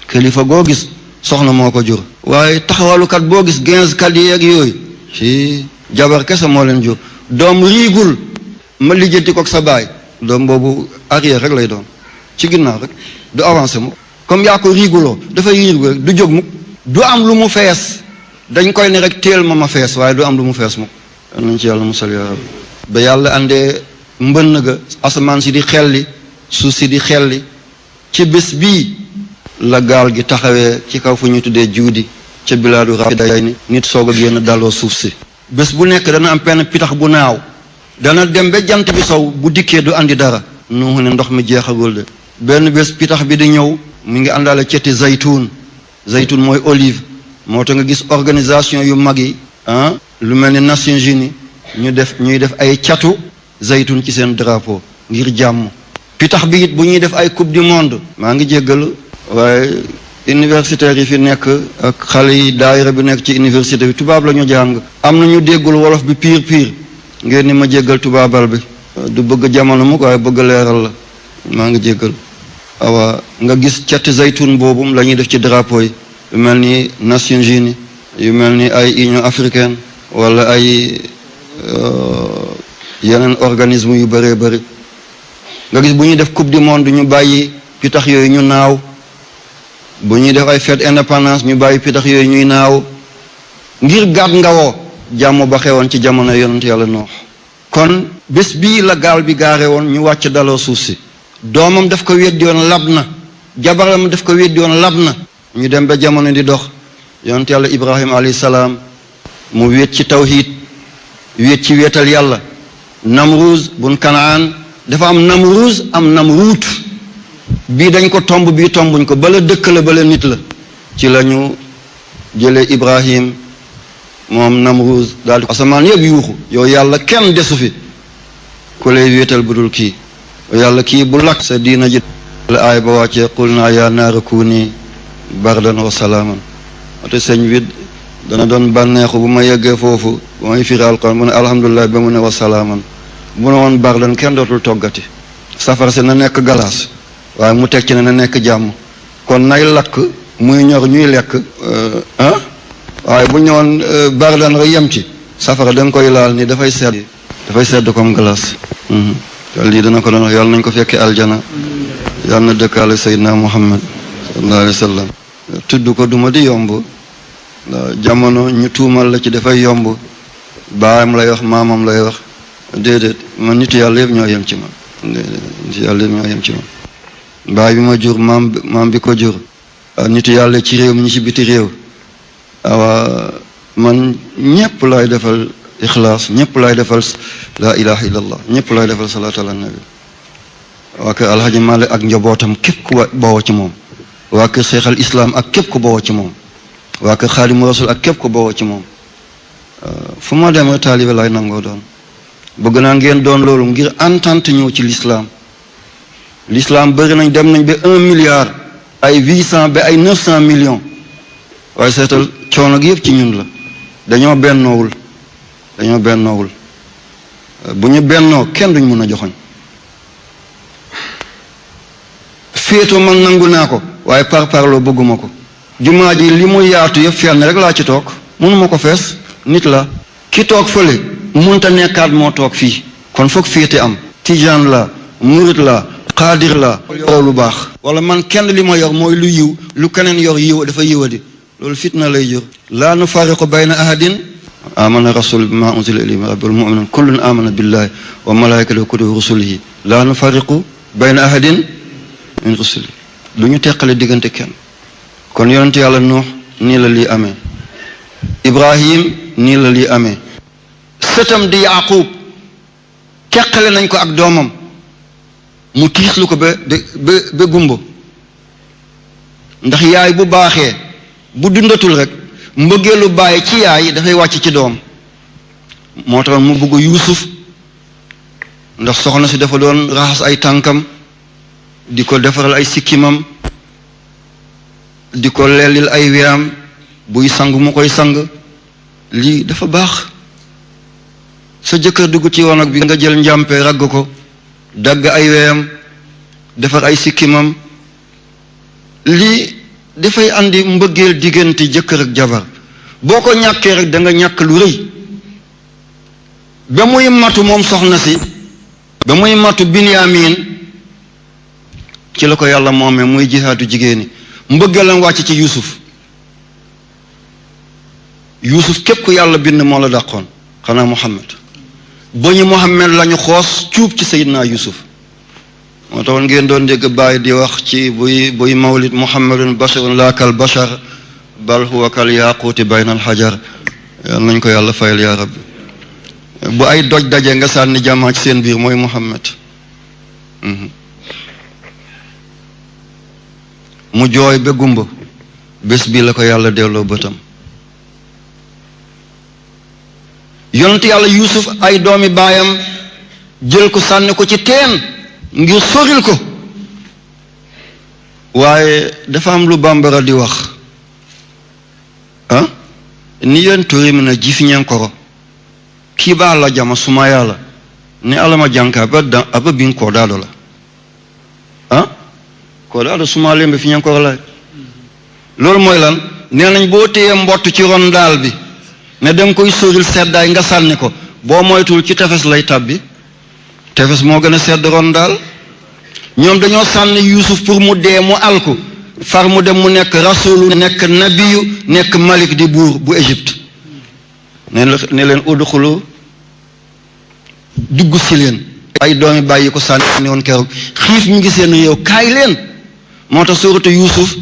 kilifa goo gis soxna moo ko jur waaye taxawalukat boo gis kat yi ak yooyu ci jabar kese moo leen jur doom riigul ma lijjanti ko ak sa baay doom boobu arrière rek lay doon ci ginnaaw rek du avancé mu comme yaa ko riiguloo dafay riigu rek du jóg mukk du am lu mu fees dañ koy ne rek téel ma fees waaye du am lu mu fees mukk nañ ci yàlla musal yaa rabbi ba yàlla andee mbënn ga asamaan si di xelli suuf si di xelli ci bés bii la gaal gi taxawee ci kaw fu ñu tuddee juudi ca bilaadu rafiday ni nit soog a génn daloo suuf si bés bu nekk dana am penn pitax bu naaw dana dem ba jant bi sow bu dikkee du andi dara Nuux ne ndox mi jeexagul de benn bés pitax bi di ñëw mu ngi àndaale ceti zaytuun mooy olive moo tax nga gis organisation yu mag yi lu mel ni Nations Unies ñuy def ay catu zaytuun ci seen drapeau ngir jàmm pitax bi it bu ñuy def ay coupe du monde maa ngi jéggalu waaye universitaires yi fi nekk ak xale yi daayira bi nekk ci université bi tubaab la ñu jàng am na ñu déggul wolof bi piir ngeen ni ma jéggal tubaabal bi du bëgg jamono mu ko waaye bëgg leeral la maa ngi jéggal awa nga gis cati zaytun boobu la ñuy def ci drapeau yi yu mel ni Nations Unies yu mel ni ay Union africaine wala ay yeneen organisme yu bëree bëri nga gis bu ñuy def coupe du monde ñu bàyyi pitax yooyu ñu naaw bu ñuy def ay fête indépendance ñu bàyyi pitax yooyu ñuy naaw ngir gàtt nga woo jàmm ba xewoon ci jamono yonent yàlla Noox kon bés bii la gaal bi gaare woon ñu wàcc daloo suuf si doomam daf ko weddi woon lab na jabaram daf ko weddi woon lab na ñu dem ba jamono di dox yonent yàlla Ibrahima alayhi salaam mu wéet ci tawhid wéet ci wéetal yàlla Namruuz bun Kanaan dafa am Namruuz am Namruut bii dañ ko tomb bii tombuñ ko bala dëkk la bala nit la ci la ñu jëlee Ibrahim moom Namruuz daal di asamaan yëpp yuuxu yow yàlla kenn desu fi ku lay wéetal bu dul kii yàlla kii bu lakk sa diina ji la aay ba wàccee qul naa yaa naaru kuuni bardan wa salaaman wate sëñ bi dana doon bànneexu bu ma yeggee foofu bu may firi alquran mu ne alhamdulilah ba mu ne wa salaaman bu ne woon bardan kenn dootul toggati safara si na nekk galaas waaye mu teg ci ne na nekk jàmm kon nay lakk muy ñor ñuy lekk waaye bu ñëwoon bardan rek yem ci safara da nga koy laal ni dafay sedd comme glace te lii dana ko doon wax yàlla nañ ko fekkee aljana yàlla na dëkkaale Seydina Muhammad sallallahu alayhi wa sallam tudd ko duma di yomb jamono ñu tuumal la ci dafay yomb baayam lay wax maamam lay wax déedéet man nitu yàlla yëpp ñoo yem ci man nitu yàlla yëpp ñoo yem ci man baay bi ma jur maam bi ko jur nitu yàlla ci réew mi ñi ci biti réew awa man ñëpp lay defal ixlaas ñëpp lay defal la ilaha illallah ñëpp lay defal salaatu ala nabi waa kër alhaji Malick ak njabootam képp ku bawoo ci moom waa kër Cheikh al Islam ak képp ku bawoo ci moom waa kër Xaadimu Rasul ak képp ku bawoo ci moom fu ma dem rek taalibe lay nangoo doon bëgg naa ngeen doon loolu ngir entente ñëw ci l'islam bëri nañ dem nañ ba 1 milliard ay 800 ba ay 900 millions waaye seetal coono gi yëpp ci ñun la dañoo bennoowul bu ñu bennoo kenn duñ mën a joxoñ féeto man nangu naa ko waaye parloo bëgguma ko jumaa ji li muy yaatu yëpp fenn rek laa ci toog mënuma ko fees nit la ki toog fële munta nekkaat moo toog fii kon foog féete am tijaan la murit la xaadir la yoroo lu baax wala man kenn li ma yor mooy lu yiw lu keneen yor yiw dafa yiwadi loolu fitna lay jur laa nufarriqu bayna ahadin amana rasul bima unzila ilayhi min rabbil mu'minun kullun amana billahi wa malaikatihi wa kutubihi wa rusulihi laa nufarriqu bayna ahadin min rusulihi lu ñu teqale diggante kenn kon yonent yàlla Nuux nii la lii amee Ibrahim nii la lii amee sëtam di Yaqub teqale nañ ko ak doomam mu tiislu ko ba gumbo ndax yaay bu baaxee bu dundatul rek mbëggeelu bàyyi ci yaay dafay wàcc ci doom moo tax mu bëgg Yuusuf ndax soxna si dafa doon raxas ay tànkam di ko defaral ay sikkimam di ko lellil ay weyam buy sang mu koy sang lii dafa baax sa jëkkër dugg ci wanag bi nga jël njàmpe ragg ko dagg ay weyam defar ay sikkimam lii dafay andi mbëggeel diggante jëkkër ak jabar boo ko ñàkkee rek da nga ñàkk lu rëy ba muy matu moom soxna si ba muy matu Binyamin ci la ko yàlla moomee muy jihaatu jigéeni mbëggeelam wàcc ci Yuusuf képp ku yàlla bind moo la dàqoon xanaa Muhammad ba ñu Muhammad lañu xoos cuub ci Seydina Yuusuf moo taxoon ngeen doon dégg bàyyi di wax ci buy mawlid Muhammadun basharun laa kal bashar bal huwa kal yaquuti bayna al hajar yal nañ ko yàlla fayal yaa rabbi bu ay doj daje nga sànni jàmmaa ci seen biir mooy Muhammad mu jooy ba gumba bés bii la ko yàlla delloo bëtam yonent yàlla Yuusuf ay doomi baayam jël ko sànni ko ci teen ngir soril ko waaye dafa am lu bambara di wax ni yen torimina jifiñenkoro kiba la jama suma yàlla ni alama janka aba bin kodaado la kodaado suma lembe fiñenkoro la loolu mooy lan nee nañ boo téyee mbott ci ron daal bi ne danga koy soril seddaay nga sànni ko boo moytul ci tefes lay tàbbi tefes moo gën a sedd ron daal ñoom dañoo sànni Yuusuf pour mu dee mu alku far mu dem mu nekk rasulu nekk nabiyu nekk malik di buur bu Égypte ne leen udxulu dugg si leen ay doomi bàyyi ko sànni woon keroog xiif mi ngi seen réew kaay leen moo tax sóoratu Yuusuf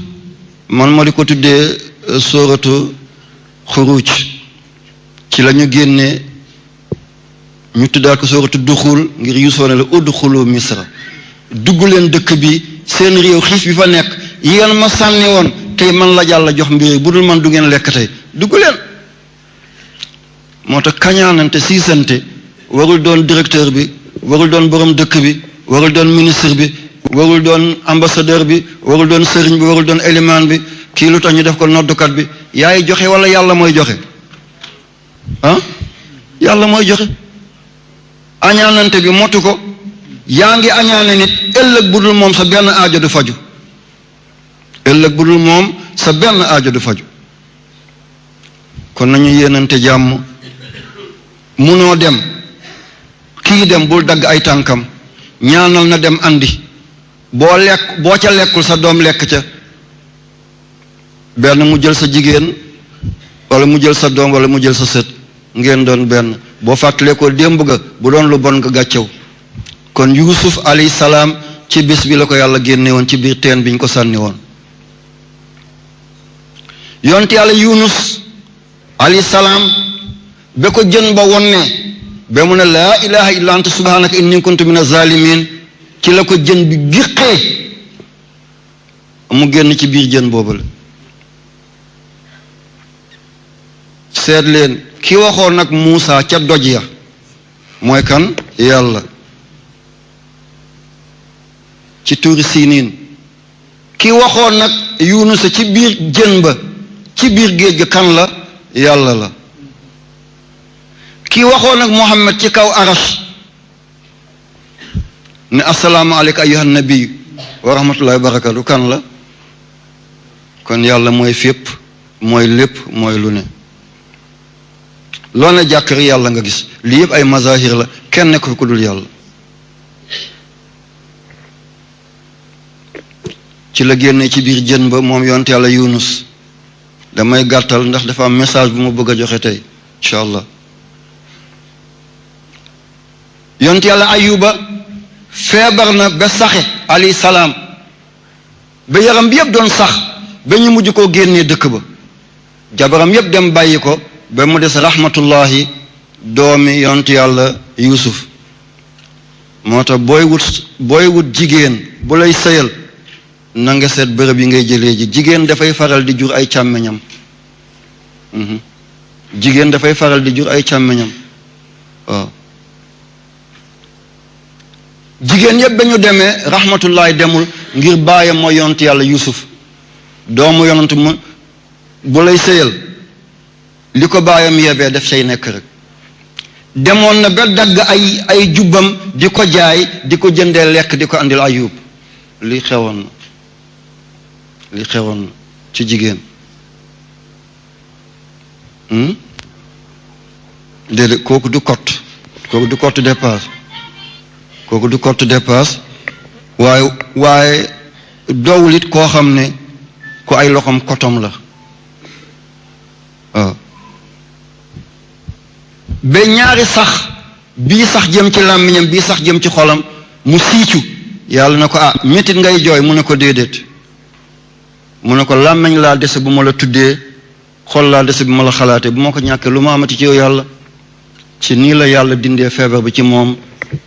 man ma di ko tuddee sóoratu xuruj ci la ñu génne ñu tuddaat ko sóoratu duxul ngir Yuusuf ne la udxulu misra dugg leen dëkk bi seen réew xiif bi fa nekk yi ngeen ma sànni woon tey man la yàlla jox mbir bu dul man du ngeen lekk tey dugg leen moo tax kañaanante siisante warul doon directeur bi warul doon borom dëkk bi warul doon ministre bi warul doon ambassadeur bi warul doon sëriñ bi warul doon élimaan bi kii lu tax ñu def ko noddukat bi yaay joxe wala yàlla mooy joxe yàlla mooy joxe añaanante bi motu ko yaa ngi añaane nit ëllëg bu dul moom sa benn aajo du faju ëllëg bu dul moom sa benn aajo du faju kon nañu yéenante jàmm munoo dem kii dem bul dagg ay tànkam ñaanal na dem andi boo ca lekkul sa doom lekk ca benn mu jël sa jigéen wala mu jël sa doom wala mu jël sa sët ngeen doon benn boo fàttalee ko démb ga bu doon lu bon nga gàccew kon Yuusuf alayhi salaam ci bis bi la ko yàlla génne woon ci biir teen bi ñu ko sànni woon yonent yàlla Yunus alayhi salaam ba ko jën ba wonne ba mu ne laa ilaha illa anta subhanaka inni kuntu mina zalimin ci la ko jën bi giqee mu génn ci biir jën boobu la seet leen ki waxoon nag Muusa ca doj ya mooy kan yàlla ci tuuri Siniin ki waxoon nag Yunus ci biir jën ba ci biir géej ga kan la yàlla la ki waxoon nag Muhammad ci kaw arash ne assalaamu aleyka ayyuhan nabi wa rahmatullahi wa barakatu kan la kon yàlla mooy fépp mooy lépp mooy lu ne loo ne jàkk rek yàlla nga gis lii yëpp ay mazahir la kenn nekk fi ku dul yàlla ci la génne ci biir jën ba moom yonent yàlla Yunus damay gàttal ndax dafa am message bu ma bëgg a joxe tey incha allah yonent yàlla Ayuba feebar na ba saxe alayhi salaam ba yaram bi yëpp doon sax ba ñu mujj koo génnee dëkk ba jabaram yëpp dem bàyyi ko ba mu des rahmatullahi doomi yonent yàlla Yuusuf moo tax booy wut jigéen bu lay sëyal na nga seet bërëb yi ngay jëlee ji jigéen dafay faral di jur ay càmmeñam jigéen dafay faral di jur ay càmmeñam waaw jigéen yëpp ba ñu demee rahmatullahi demul ngir baayam mooy yonent yàlla Yuusuf doomu yonent mu bu lay sëyal li ko baayam yebee def say nekk rek demoon na ba dagg ay jubbam di ko jaay di ko jëndee lekk di ko andil Ayub li xewoon na ci jigéen déedéet kooku du cotte dépasse kooku du cotte dépasse waaye doowul it koo xam ne ku ay loxom kotom la waaw ba ñaari sax bii sax jëm ci làmmiñam bii sax jëm ci xolam mu siicu yàlla na ko métit ngay jooy mu ne ko déedéet mu ne ko làmmiñ laa dese bu ma la tuddee xol laa dese bu ma la xalaatee bu ma ko ñàkkee lu ma amati ci yow yàlla ci nii la yàlla dindee feebar bi ci moom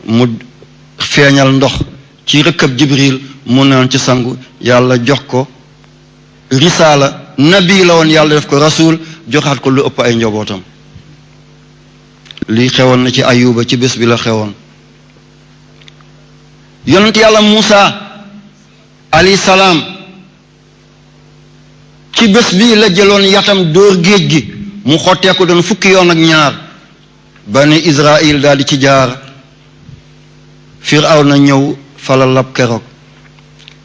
mu feeñal ndox ci rëkkab Jibril mu naan ci sangu yàlla jox ko risaala nabi la woon yàlla def ko rasul joxaat ko lu ëpp ay njobootam lii xewoon na ci Ayuba ci bés bi la xewoon yonent yàlla Muusa alayhi salaam ci bés bi la jëloon yatam dóor géej gi mu xotteeku doon fukki yoon ak ñaar bani Israil daal di ci jaar Firawna ñëw fala lab keroog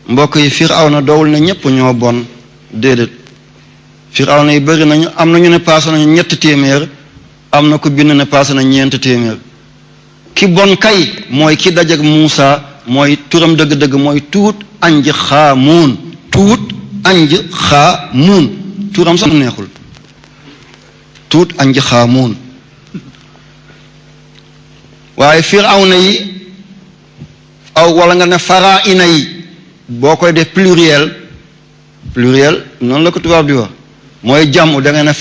mbokk yi Firawna doowul na ñépp ñoo bon déedéet Firawna yi bëri nañu am na ñu ne paase nañu 300 am na ko bind ne paase na 400 ki bon kay mooy ki dajeg Muusa mooy turam dëgg-dëgg mooy tuut anj xaamuun turam sax neexul tuut anj xaamuun waaye Firawna yi wala nga ne faraina yi boo koy def pluriel noonu la ko tubaab di wax mooy jàmm da nga ne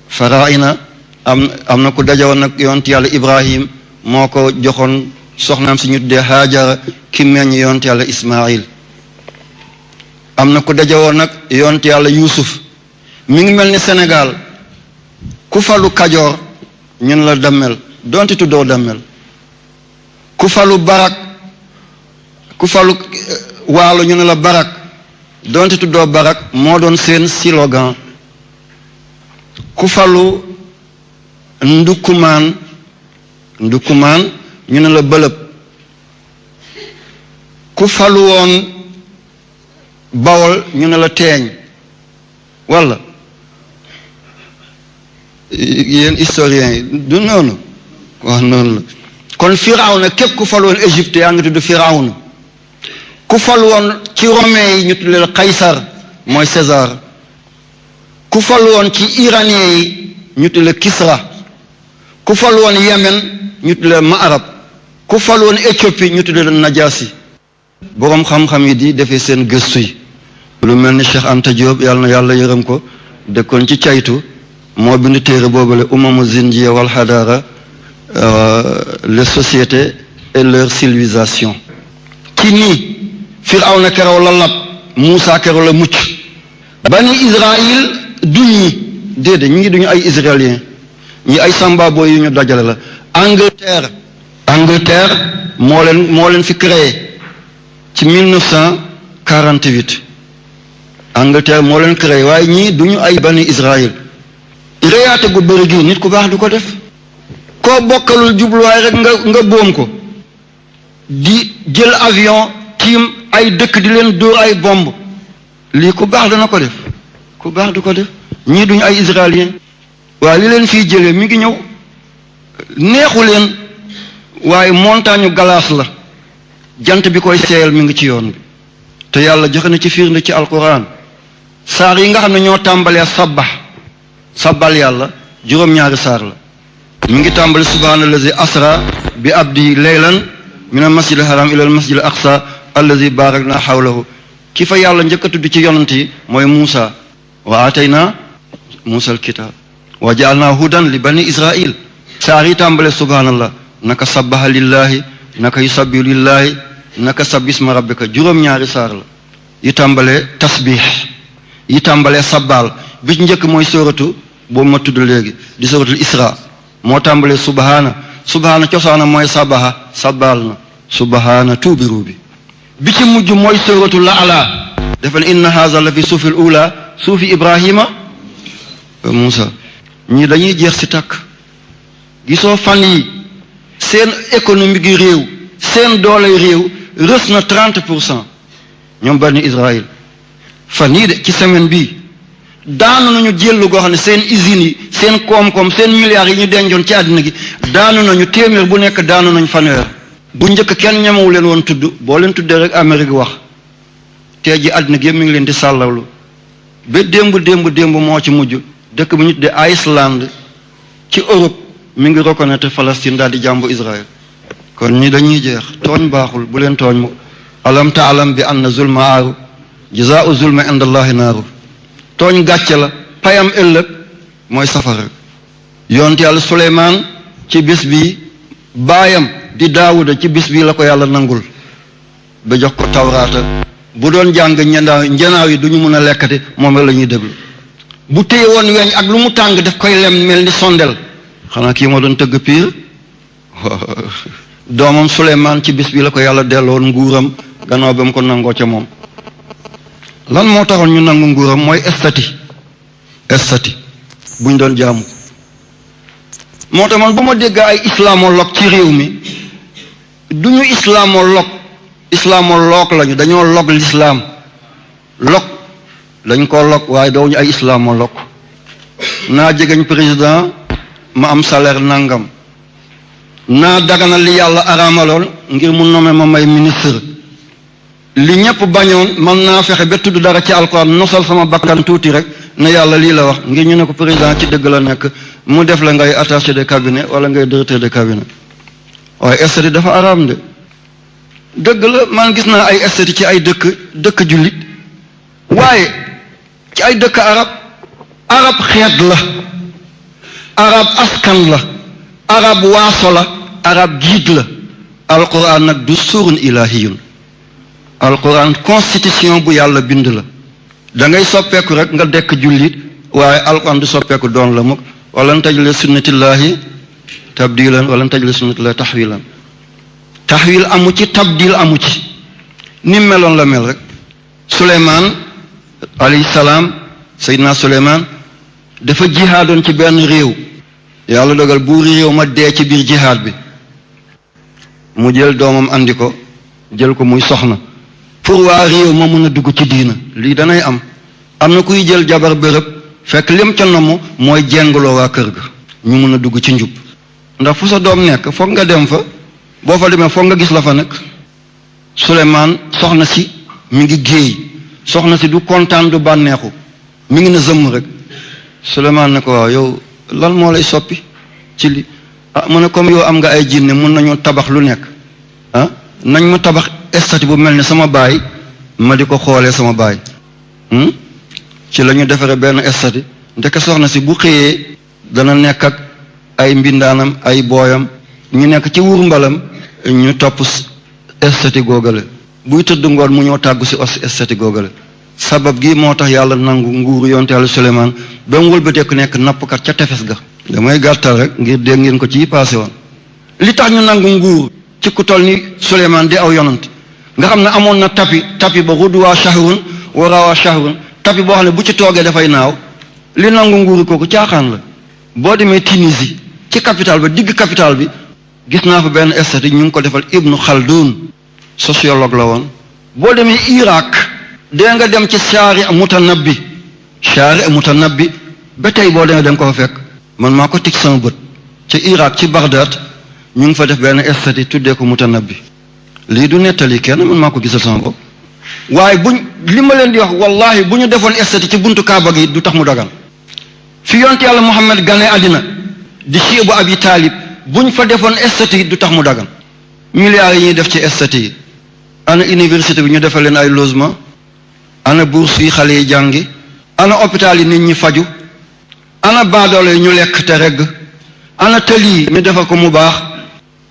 faraina am na ku dajawoon nag yonent yàlla Ibrahim moo ko joxoon soxnaam si ñu tuddee Haajara ki meññ yonent yàlla Ismail am na ku dajawoon nag yonent yàlla Yuusuf mi ngi mel ni Sénégal ku falu Kajoor ñun la dammel doonte tuddoo dammel ku falu Waalo ñu ne la Barak doonte tuddoo Barak moo doon seen slogan ku falu Ndukkumaan ñu ne la Bëlëb ku falu woon Bawol ñu ne la Teeñ walla yéen historiens yi du noonu wax noonu la kon Firawna képp ku fal woon Égypte yaa ngi tudd Firawna ku fal woon ci romain yi ñu tudd la Qaysar mooy César ku fal woon ci iranien yi ñu tuddee Kisra ku fal woon Yemen ñu tuddee Ma'arab ku fal woon Éthiopie ñu tuddee Najaasi boroom xam-xam yi di defee seen gëstu yi lu mel ni Cheikh Anta Diop yàlla na yàlla yërëm ko dëkkoon ci caytu moo bind téere boobale umamu zindiya wal hadara les sociétés et leur civilisation ci nii Firawna keroog la lab Muusa keroog la mucc bani Israël duñ ñi déedéet ñi duñu ay israéliens ñi ay sambabo yu ñu dajale la Angleterre moo leen fi créé ci 1948 Angleterre moo leen créé waaye ñii duñu ay bani Israël réyaate gu bëri gi nit ku baax du ko def koo bokkalul jubluwaay rek nga boom ko di jël avion tiim ay dëkk di leen dóor ay bomb lii ku baax dana ko def ku baax du ko def ñii duñu ay israéliens waaye li leen fii jëlee mi ngi ñëw neexu leen waaye montagne glace la jant bi koy seeyal mi ngi ci yoon bi te yàlla joxe na ci firnde ci alquran saar yi nga xam ne ñoo tàmbalee sabbal yàlla juróom-ñaari saar la mi ngi tàmbali subhaanallazi asra bi abdi laylan min al masjid al haram ila al masjid al aqsa allazi barakna hawlahu ki fa yàlla njëkk a tudd ci yonent yi mooy Muusa wa atayna Muusa al kitab wa jaalna hudan li bani israil saar yi tàmbale subhaanallah naka sabbaha lillahi naka yusabbihu lillahi naka sabbisma rabbika juróom-ñaari saar la yi tàmbale tasbih yi tàmbale sabbaal bi ci njëkk mooy sóoratu boobu ma tudd léegi di sóoratul isra moo tàmbale subhaana cosaana mooy sabbaal na subhaana tuubiru bi ci mujj mooy sóoratu laala dafa ne inna haza la fi suufil ula suufi ibrahima Muusa ñii dañuy jeex si tàkk gisoo fan yi seen économie gi réew seen doole réew rës na 30% ñoom bani Israël fan yii de ci semaine bii daanu nañu jëllu goo xam ne seen usines yi seen koom-koom seen milliards yi ñu dencoon ci àddina gi daanu nañu téeméer bu nekk daanu nañu fanweer bu njëkk kenn ñemewu leen woon tudd boo leen tuddee rek Amérique wax tey ji àddina gi yëpp mi ngi leen di sàllawlu ba démb moo ci mujj dëkk bi ñu tuddee Iceland ci Europe mi ngi reconnaître Palestine daal di jàmbu Israël kon ñi dañuy jeex tooñ baaxul bu leen tooñ mu alam taalam bi anna zulma aaru jazaau zulma inda allahi naaru tooñ gàcce la payam ëllëg mooy safara yonent yàlla Suleymaan ci bis bi baayam di Daawuda ci bis bi la ko yàlla nangul ba jox ko tawraata bu doon jàng njanaaw yi du ñu mën a lekkati moom rek la ñuy déglu bu téye woon weñ ak lu mu tàng daf koy lem mel ni sondel xanaa kii moo doon tëgg piir doomam Suleymaan ci bis bi la ko yàlla delloon nguuram gannaaw ba mu ko nangoo ca moom lan moo taxoon ñu nangu nguuram mooy estati buñ doon jaamu moo tax man bu ma dégg ay islamologue ci réew mi du ñu islamologue lañu dañoo log l'islam log dañ ko log waaye dooñu ay islamologue naa jegeñ président ma am salaire nangam naa dagana li yàlla araamaloon ngir mu nommé ma may ministre li ñëpp bañoon man naa fexe ba tudd dara ci alquran nosal sama bakkan tuuti rek ne yàlla lii la wax ngir ñu ne ko président ci dëgg la nekk mu def la ngay attaché de cabinet wala ngay directeur de cabinet waaye estati dafa araam de dëgg la man gis naa ay estati ci ay dëkk jullit waaye ci ay dëkk arab xeet la arab askan la arab waaso la arab giid la alquran nag du suurun ilahiyun alquran constitution bu yàlla bind la da ngay soppeeku rek nga dekk jullit waaye alquran du soppeeku doon la mukk walan tajida sunnatillahi tabdilan walan tajida sunnatillahi tahwilan tahwil amu ci tabdil amu ci ni meloon la mel rek Suleymaan alayhi salaam Seydina Suleymaan dafa jihaadoon ci benn réew yàlla dogal buuri réew ma dee ci biir jihaad bi mu jël doomam andi ko jël ko muy soxna pour waa réew ma mën a dugg ci diina lii danay am na kuy jël jabar bërëb fekk lim ca nomm mooy jengloo waa kër ga ñu mën a dugg ci njub ndax fu sa doom nekk foog nga dem fa boo fa demee foog nga gis la fa nekk Suleymaan soxna si mi ngi géey soxna si du kontaan du bànneexu mi ngi na zëmm rek Suleymaan ne ko waaw yow lan moo lay soppi ci li mu ne comme yow am nga ay jinne mun nañu tabax lu nekk nañ ma tabax statue bu mel ni sama baay ma di ko xoolee sama baay ci la ñu defaree benn statue ndeke soxna si bu xëyee dana nekk ak ay mbindaanam ay booyam ñu nekk ci wur mbalam ñu topp statue googale buy tëdd ngoon mu ñëw tàggu si os statue googale sabab gi moo tax yàlla nangu nguuru yonte yàlla Suleymaan ba mu wëlbateeku nekk nappkat ca tefes ga damay gàttal rek ngir dégg ngeen ko ci passé woon li tax ñu nangu nguur ci ku toll ni Suleymaan di aw yonant nga xam ne amoon na tapi ba ruduwaa shahrun warawaa shahrun tapi boo xam ne bu ci toogee dafay naaw li nangu nguuru kooku caaxaan la boo demee Tunisie ci capitale ba digg capitale bi gis naa fa benn statue ñu ngi ko defal Ibnu Khaldun sociologue la woon boo demee Irak dee nga dem ci Shaari Mutanabbi ba tey boo demee da nga ko fa fekk man maa ko tig sama bët ci Irak ci Bagdad ñu ngi fa def benn statue tuddee ko Mutanabbi lii du nettali kenn man maa ko gisal sama bopp waaye li ma leen di wax wallahi bu ñu defoon statue ci buntu Kaaba gi du tax mu dagan fi yonte yàlla Muhammad gane àddina di Cheikh bu Abi Talib buñ fa defoon statue du tax mu dagan milliards yi ñuy def ci statue yi ana université bi ñu defal leen ay logement ana bourse yi xale yi jàngi ana hôpital yi nit ñi faju ana baadoolo yi ñu lekk te regg ana tëli yi ñu defal ko mu baax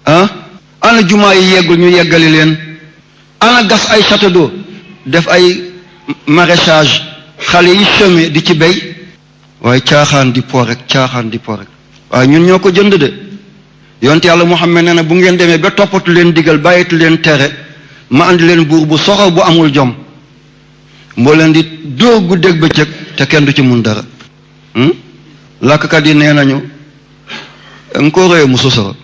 ana jumaa yi yeggul ñu yeggali leen ana gas ay château d'eau def ay maraîchage xale yi semé di ci béy waaye caaxaan di po rek waaye ñun ñoo ko jënd de yonte yàlla Muhammad nee na bu ngeen demee ba toppatu leen digal bàyyitu leen tere ma andi leen buur bu soxor bu amul jom mboo leen di dóor guddeeg bëccëg te kenn du ci mun dara làkkat yi nee nañu nkooree mu sosoro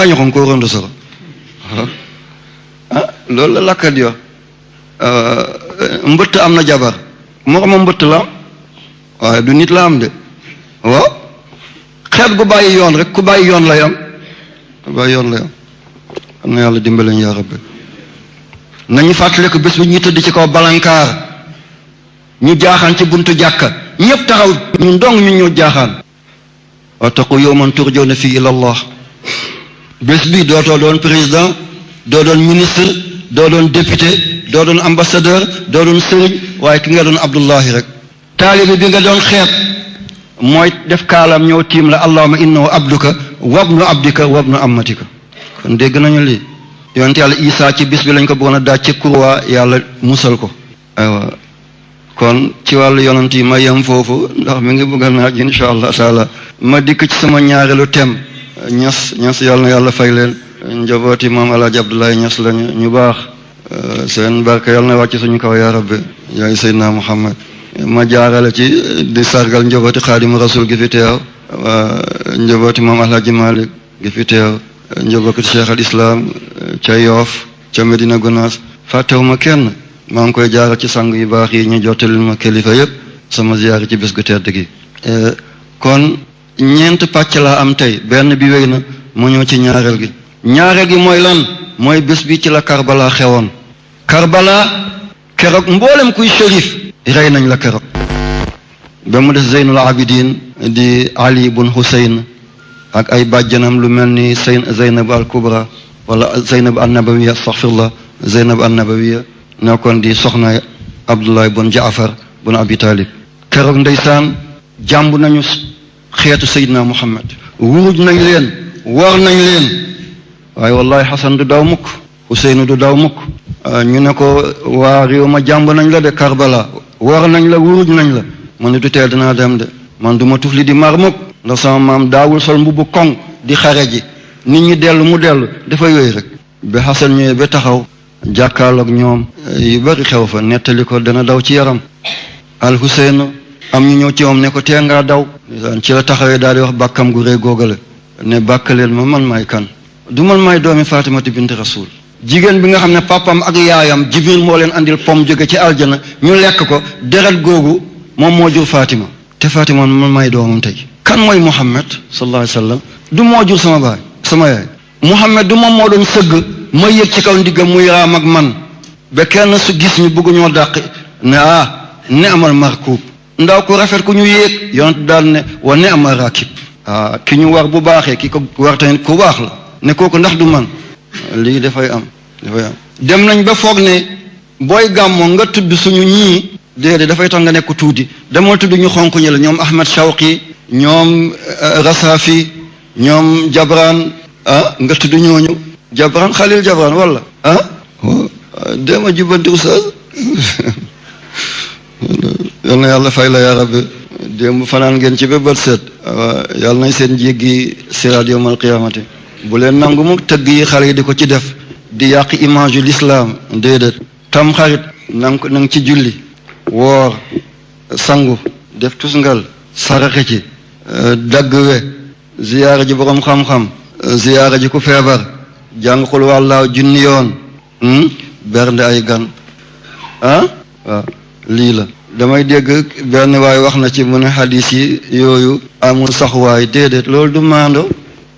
ñu ko nkooroon soro loolu la làkkat yo mbëtt am na jabar moroma mbëtt la waaye du nit la am de waaw xeet gu bàyyi yoon rek ku bàyyi yoon lay am am na yàlla dimbaleñ yaa rabbi nañu fàttale ko bés bu ñuy tëdd ci kaw balankaar ñu jaaxaan ci buntu jàkka ñëpp taxaw ñu ndong ñu ñëw jaaxaan wattaqu yawman turjawna fii ila Allah bés bi dootoo doon président doo doon ministre doo doon député doo doon ambassadeur doo doon sëriñ waaye ki nga doon Abdullahi rek taalibi bi nga doon xeet mooy def kaalam ñëw tiim la allahumma innahu abduka wabnu abdika wabnu ammatika kon dégg nañu lii yonent yàlla Isaa ci bis bi lañ ko bëggoon a daaj ci kurwa yàlla musal ko aywa kon ci wàllu yonent yi ma yem foofu ndax mi ngi bëgg a naaj insha allah taala ma dikk ci sama ñaareelu thème ñas yàlla na yàlla fay leen njabooti maam alaaji Abdoulaye Ñas lañu ñu baax seen barke yàlla na wàcc suñu kaw yaa rabbi yaay Seydina Muhammad ma jaarale ci di sargal njabooti xaadimu rasul gi fi teew njabooti maam alaaji Malik gi fi teew njabooti cheikh al islam ca Yoof ca Medina Gunaas fàttewuma kenn maa ngi koy jaaral ci sang yu baax yi ñu jottalil ma kilifa yépp sama ziyaari ci bés gu tedd gi kon ñeent pàcc laa am tey benn bi wéy na mu ñëw ci ñaareel gi mooy lan mooy bés bi ci la Karbala xewoon Karbala keroog mboolem kuy shérif rey nañ la keroog ba mu des Zeynul Abidin di Ali bun Husayn ak ay bàjjanam lu mel ni Zeynab al Kubra wala Zeynab an Nabawiya astaghfirullah Zeynab an Nabawiya nekkoon di soxna Abdullah bun Jaafar bun Abi Talib keroog ndeysaan jàmb nañu xeetu Seydina Muhammad wuruj nañ leen war nañ leen waaye wallahi Xasan du daw mukk Huseynu du daw mukk ñu ne ko waa réew ma jàmb nañ la de Karbala war nañ la wuruj nañ la man ne du teel dinaa dem de man du ma tufli di mar mukk ndax sama maam daawul sol mbubbu koŋ di xare ji nit ñi dellu mu dellu dafa yooyu rek ba Xasan ñëwee ba taxaw jàkkaarloog ñoom yu bari xew fa nettali ko dana daw ci yaram al Huseynu am ñu ñëw ci moom ne ko tee ngaa daw ci la taxawee daal di wax bàkkam gu rëy googale ne bàkkaleel ma man maay kan du man maay doomi Fatimatu bint Rasul jigéen bi nga xam ne papam ak yaayam Jibril moo leen andil pom jóge ci aljana ñu lekk ko deret googu moom moo jur Fatima te Fatima man maay doomam tey kan mooy Muhammad sallallahu alayhi wa sallam du moo jur sama baay sama yaay Muhammad du moom moo doon sëgg ma yëg ci kaw ndiggam muy raam ak man ba kenn su gis ñu bëgg ñoo dàq ne ne amal markuub ndaw ku rafet ku ñu yéeg yonent daal ne wa ni'ma rakib ki ñu war bu baaxee ki ko war tamit ku baax la ne kooku ndax du man lii dafay am dem nañ ba foog ne booy gàmmoo nga tudd suñu ñii déedéet dafay tax nga nekk tuuti demal tudd ñu xonq ñi la ñoom Ahmed Shawqi ñoom Rasafi ñoom Jabran nga tudd ñooñu Jabran Khalil Jabran wala dema jubbanti oustaz yal na yàlla fay la yaa rabbi démb fanaan ngeen ci ba bët set yàlla nañ seen jéggi siraat yawmal qiyaamati bu leen nangu mu tëgg yi xale yi di ko ci def di yàq image yu l'islam déedéet tam xarit nang ci julli woor sangu def tusngal saraxe ci dagg we ziyaara ji boroom xam-xam ziyaara ji ku feebar jàng xul wàllaaw junni yoon bernde ay gan waaw lii la damay dégg benn waay wax na ci mu ne xadis yi yooyu amul saxuwaay déedéet loolu du maando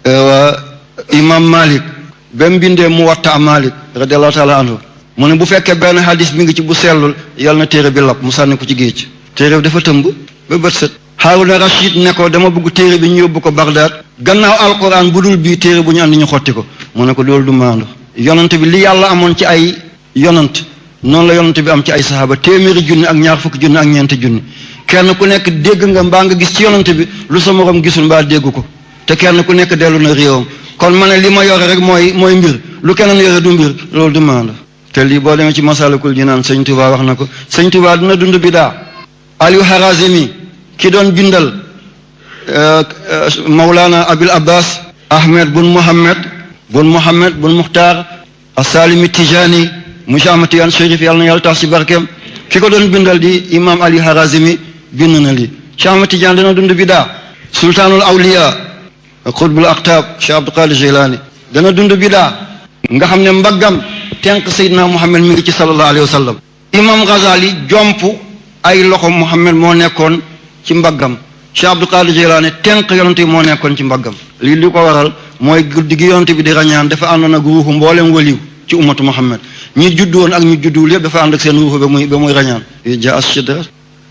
waa imam Malik ba mu bindee mu watta Malik radiallahu taala anhu mu ne bu fekkee benn xadis mi ngi ci bu sellul yàlla na téere bi lap mu sànni ko ci géej téere bi dafa tëmb ba bët set Haruna Rashid ne ko dama bëgg téere bi ñu yóbbu ko Bagdad gannaaw alquran bu dul bii téere bu ñu andi ñu xotti ko mu ne ko loolu du maandu yonant bi li yàlla amoon ci ay yonant noonu la yonant bi am ci ay sahaaba téeméeri junni ak ñaar fukki junni ak ñeenti junni kenn ku nekk dégg nga mbaa nga gis ci yonant bi lu sa morom gisul mbaa dégg ko te kenn ku nekk dellu na réewam kon ma ne li ma yore rek mooy mbir lu keneen yore du mbir loolu du maandu te lii boo demee ci Masalikul Jinaan sëñ Tuubaa wax na ko sëñ Tuubaa dina dund bidaa Aliou Harazimi ki doon bindal Mawlana Abil Abbas Ahmed bun Mohammed bun Muxtaar Asalimi Tijani Monsieur Ahmad Tijaan Chérif yàlla na yàlla tax ci barkeem ki ko doon bindal di imam Ali Harazimi bind na lii Cheikh Ahmad Tijaan dina dund bidaa Sultaanul Awliya Qutbul Aqtaab Cheikh Abdul Qadir Jilani dana dund bidaa nga xam ne mbaggam tenk Seydina Muhammad mi ngi ci sallallahu alayhi wa sallam imam Ghazali jomp ay loxo Muhammad moo nekkoon ci mbaggam Cheikh Abdul Qadir Jilani tenk yonent moo nekkoon ci mbaggam lii li ko waral mooy guddi gi yonent bi di rañaan dafa àndoon ak ruuxu mboolem waliw ci ummatu Muhammad ñi juddu woon ak ñi judduwul yëpp dafa ànd ak seen ruuxu ba muy rañaan ja as sidra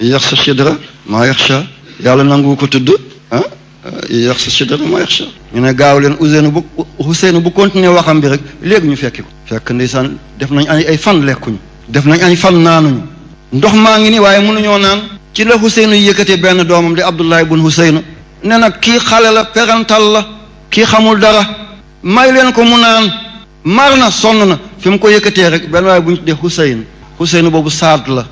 yaxsa sidra maa yaxsha yàlla nangu ko tudd yaxsa sidra maa yaxsha ñu ne gaaw leen Ousseynou bu continuer waxam bi rek léegi ñu fekki ko fekk ndeysaan def nañ ay fan lekkuñu def nañ ay fan naanuñu ndox maa ngi ni waaye mënuñoo naan ci la Ousseynou yëkkatee benn doomam di Abdullahi bun Ousseynou ne nag kii xale la perantal la kii xamul dara may leen ko mu naan mar na sonn na fi mu ko yëkkatee rek benn waaye bu ñu tuddee Ousseynou boobu saat la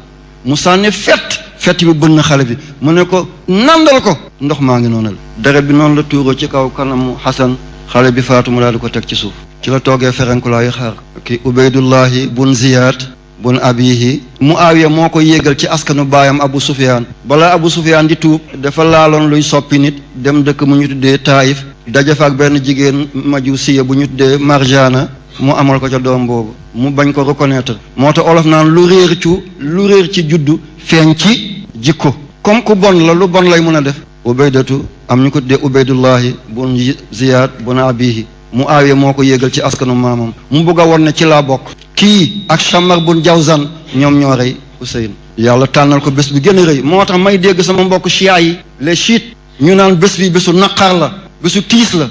mu sànni fett bi bënn xale bi mu ne ko nandal ko ndox maa ngi noonu la deret bi noonu la tuuroo ci kaw kanamu Xasan xale bi faatu mu daal di ko teg ci suuf ci la toogee ferenkulaayu xaar ki Ubaydullahi bun Ziyad bun abihi Muawiya moo ko yéegal ci askanu baayam Abu Sufyaan balaa Abu Sufyaan di tuub dafa laaloon luy soppi nit dem dëkk mu ñu tuddee Taayif daje fa ak benn jigéen majusiya bu ñu tuddee Marjana mu amal ko ca doom boobu mu bañ ko reconnaître moo tax olof naan lu réer ci juddu feeñ ci jikko comme ku bon la lu bon lay mën a def Ubaydatu am ñu ko tuddee Ubaydullahi bun Ziyad bun abihi Muawiya moo ko yéegal ci askanu maamam mu bëgg a won ne ci laa bokk kii ak Shammar bun Jawzan ñoom ñoo rey Husayn yàlla tànnal ko bés bi gën a rëy moo tax may dégg sama mbokk chia yi les chiites ñu naan bés bi bésu naqar la bésu tiis la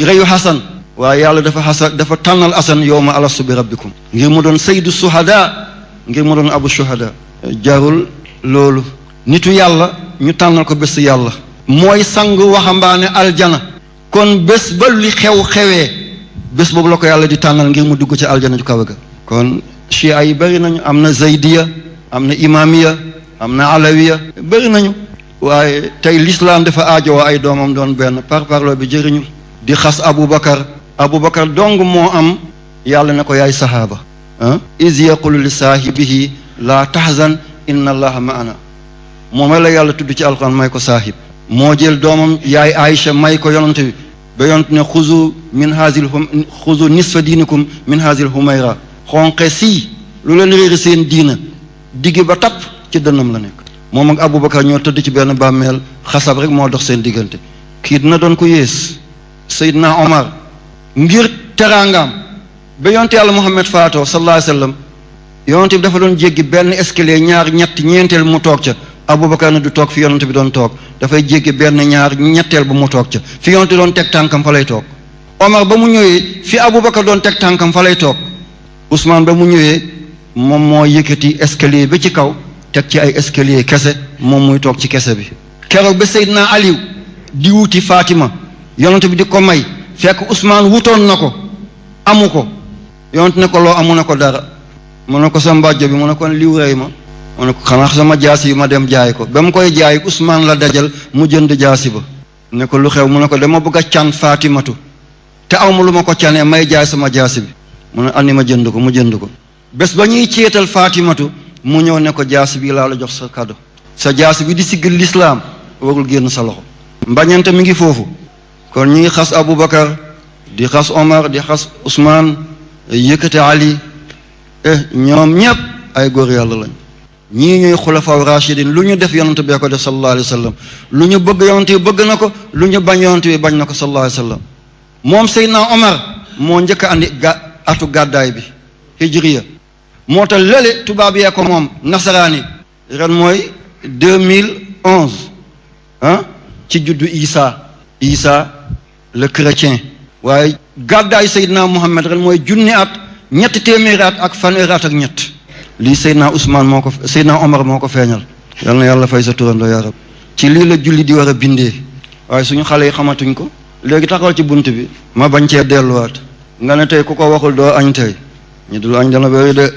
reyu Hasan waaye yàlla dafa tànnal Hasan yawma alastu bi rabbikum ngir mu doon sayyidu suhada ngir mu doon abu shuhada jarul loolu nitu yàlla ñu tànnal ko bés yàlla mooy sang waxambaane aljana kon bés ba li xewee bés boobu la ko yàlla di tànnal ngir mu dugg ci aljana ju kawe ga kon chia yi bëri nañu am na zaydiya am na imamiya am na alawiya bëri nañu waaye tey l'islam dafa aajowoo ay doomam doon benn parparloo bi jëriñu di xas Aboubacar dong moo am yàlla ne ko yaay sahaaba iz yaqulu li saahibihi laa tahzan inna allaha maana moom la yàlla tudd ci alquran may ko saahib moo jël doomam yaay Aïcha may ko yonante bi ba yonante ne xuzu nisfa diinikum min haazil humayra xonqe si lu leen réeri seen diina diggi ba tapp ci dënnam la nekk moom ak Aboubacar ñoo tëdd ci benn bàmmeel xasab rek moo dox seen diggante kii dina doon ko yées Seydina Omar ngir teraangaam ba yonte yàlla Muhammad faatoo sallallahu alayhi wa sallam yonte bi dafa doon jéggi benn escalier ñaar ñett ñeenteel mu toog ca Aboubacar ne du toog fi yonent bi doon toog dafay jéggi benn ñaar ñetteel ba mu toog ca fi yonent doon teg tànkam fa lay toog. Omar ba mu ñëwee fi Aboubacar doon teg tànkam fa lay toog. Ousmane ba mu ñëwee moom moo yëkkati escalier ba ci kaw teg ci ay escalier kese moom muy toog ci kese bi. keroog ba Seydina Aliou di wuti Fatima yonent bi di ko may fekk Ousmane wutoon na ko amu ko yonent ne ko loo amu ne ko dara mu ne ko sa mbàjjo bi mu ne ko liw rey ma mu ne ko xanaa sama jaasi yi ma dem jaay ko ba mu koy jaay Ousmane la dajal mu jënd jaasi ba ne ko lu xew mu ne ko dama bëgg a can Fatimatu te aw ma lu ma ko canee may jaay sama jaasi bi mu ne andi ma jënd ko mu jënd ko bés ba ñuy ceetal Fatimatu mu ñëw ne ko jaasi bi laa la jox sa cadeau sa jaasi bi di siggal lislaam warul génn sa loxo mbañante mi ngi foofu kon ñi ngi xas Aboubacar di xas Omar di xas Ousmane yëkkate Ali ñoom ñëpp ay góor yàlla lañ ñii ñuy xulafaaw rachidin lu ñu def yonent bi ko def sallallahu alayhi wa sallam lu ñu bëgg yonent bi bëgg na ko lu ñu bañ yonent bi bañ na ko sallallahu alayhi wa sallam moom Seydina Omar moo njëkk a andi atu gàddaay bi hijriya moo tax lële tubaab yee ko moom nasaraani ren mooy 2011 ci juddu Isa le chrétien waaye gàddaay Seydina Muhammad ren mooy junni at ñetti téeméeri at ak fanweeri at ak ñett lii Seydina Seydina Omar moo ko feeñal yal na yàlla fay sa turandoo yaa rab ci lii la julli di war a bindee waaye suñu xale yi xamatuñ ko léegi taxawal ci bunt bi ma bañ cee delluwaat nga ne tey ku ko waxul doo añ tey ñu dul añ dana bëri de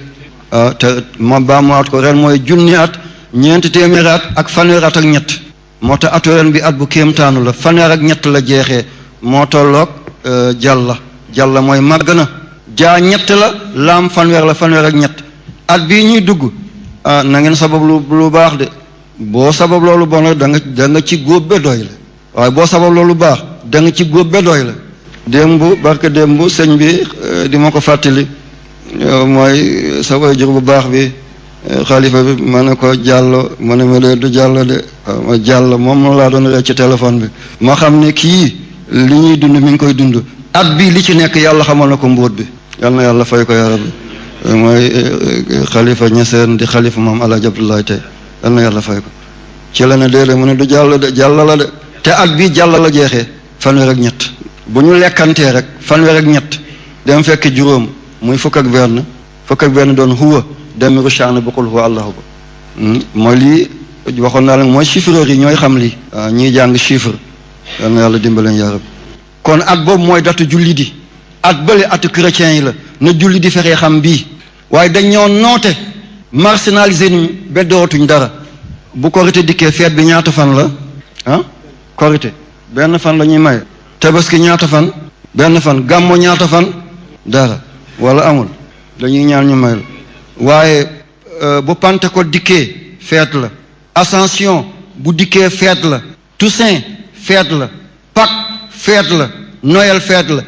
te ma baamuwaat ko ren mooy junni at ñeenti téeméeri at ak fanweeri at ak ñett moo tax atu ren bi at bu kéemtaanu la fanweer ak ñett la jeexee moo tolloog jàlla mooy màgg na jaa ñett la laam fanweer la fanweer ak ñett at bii ñuy dugg na ngeen sabab lu baax de boo sabab loolu bon la da nga ci góob ba doy la waaye boo sabab loolu baax da nga ci góob ba doy la démb barke démb sëñ bi di ma ko fàttali mooy sa waajur bu baax bi xalifa bi ma ne ko jàllo ma ne ma du jàllo de ma jàllo moom laa doon rek ci téléphone bi ma xam ne kii li ñuy dund mi ngi koy dund at bii li ci nekk yàlla xamal na ko mbóot bi yal na yàlla fay ko yaa rabbi mooy xalifa ñeseen di xalifa moom Alaaji Abdoulaye tey yal na yàlla fay ko ci la ne déedéet mu ne du jàll de jàll la de te at bii jàll la jeexee fanweer ak ñett bu ñu lekkantee rek fanweer ak ñett dem fekk juróom muy fukk ak benn doon huwa demiru shaana bu qul huwa allahu ba mooy lii waxoon naa leen mooy chiffreur yi ñooy xam lii ñiy jàng chiffre yal na yàlla dimbaleen yaa rabbi kon at boobu mooy datu julli di at bële atu chrétien yi la na julli di fexee xam bii waaye dañ ñoo noote marginalisé ñu ba dootuñ dara bu korité dikkee feet bi ñaata fan la korité benn fan la ñuy maye tabaski ñaata fan benn fan gàmmo ñaata fan dara wala amul dañuy ñaan ñu may la waaye bu Pentecôte dikkee feet la Ascension bu dikkee feet la Toussaint feet la Pâques feet la Noël feet la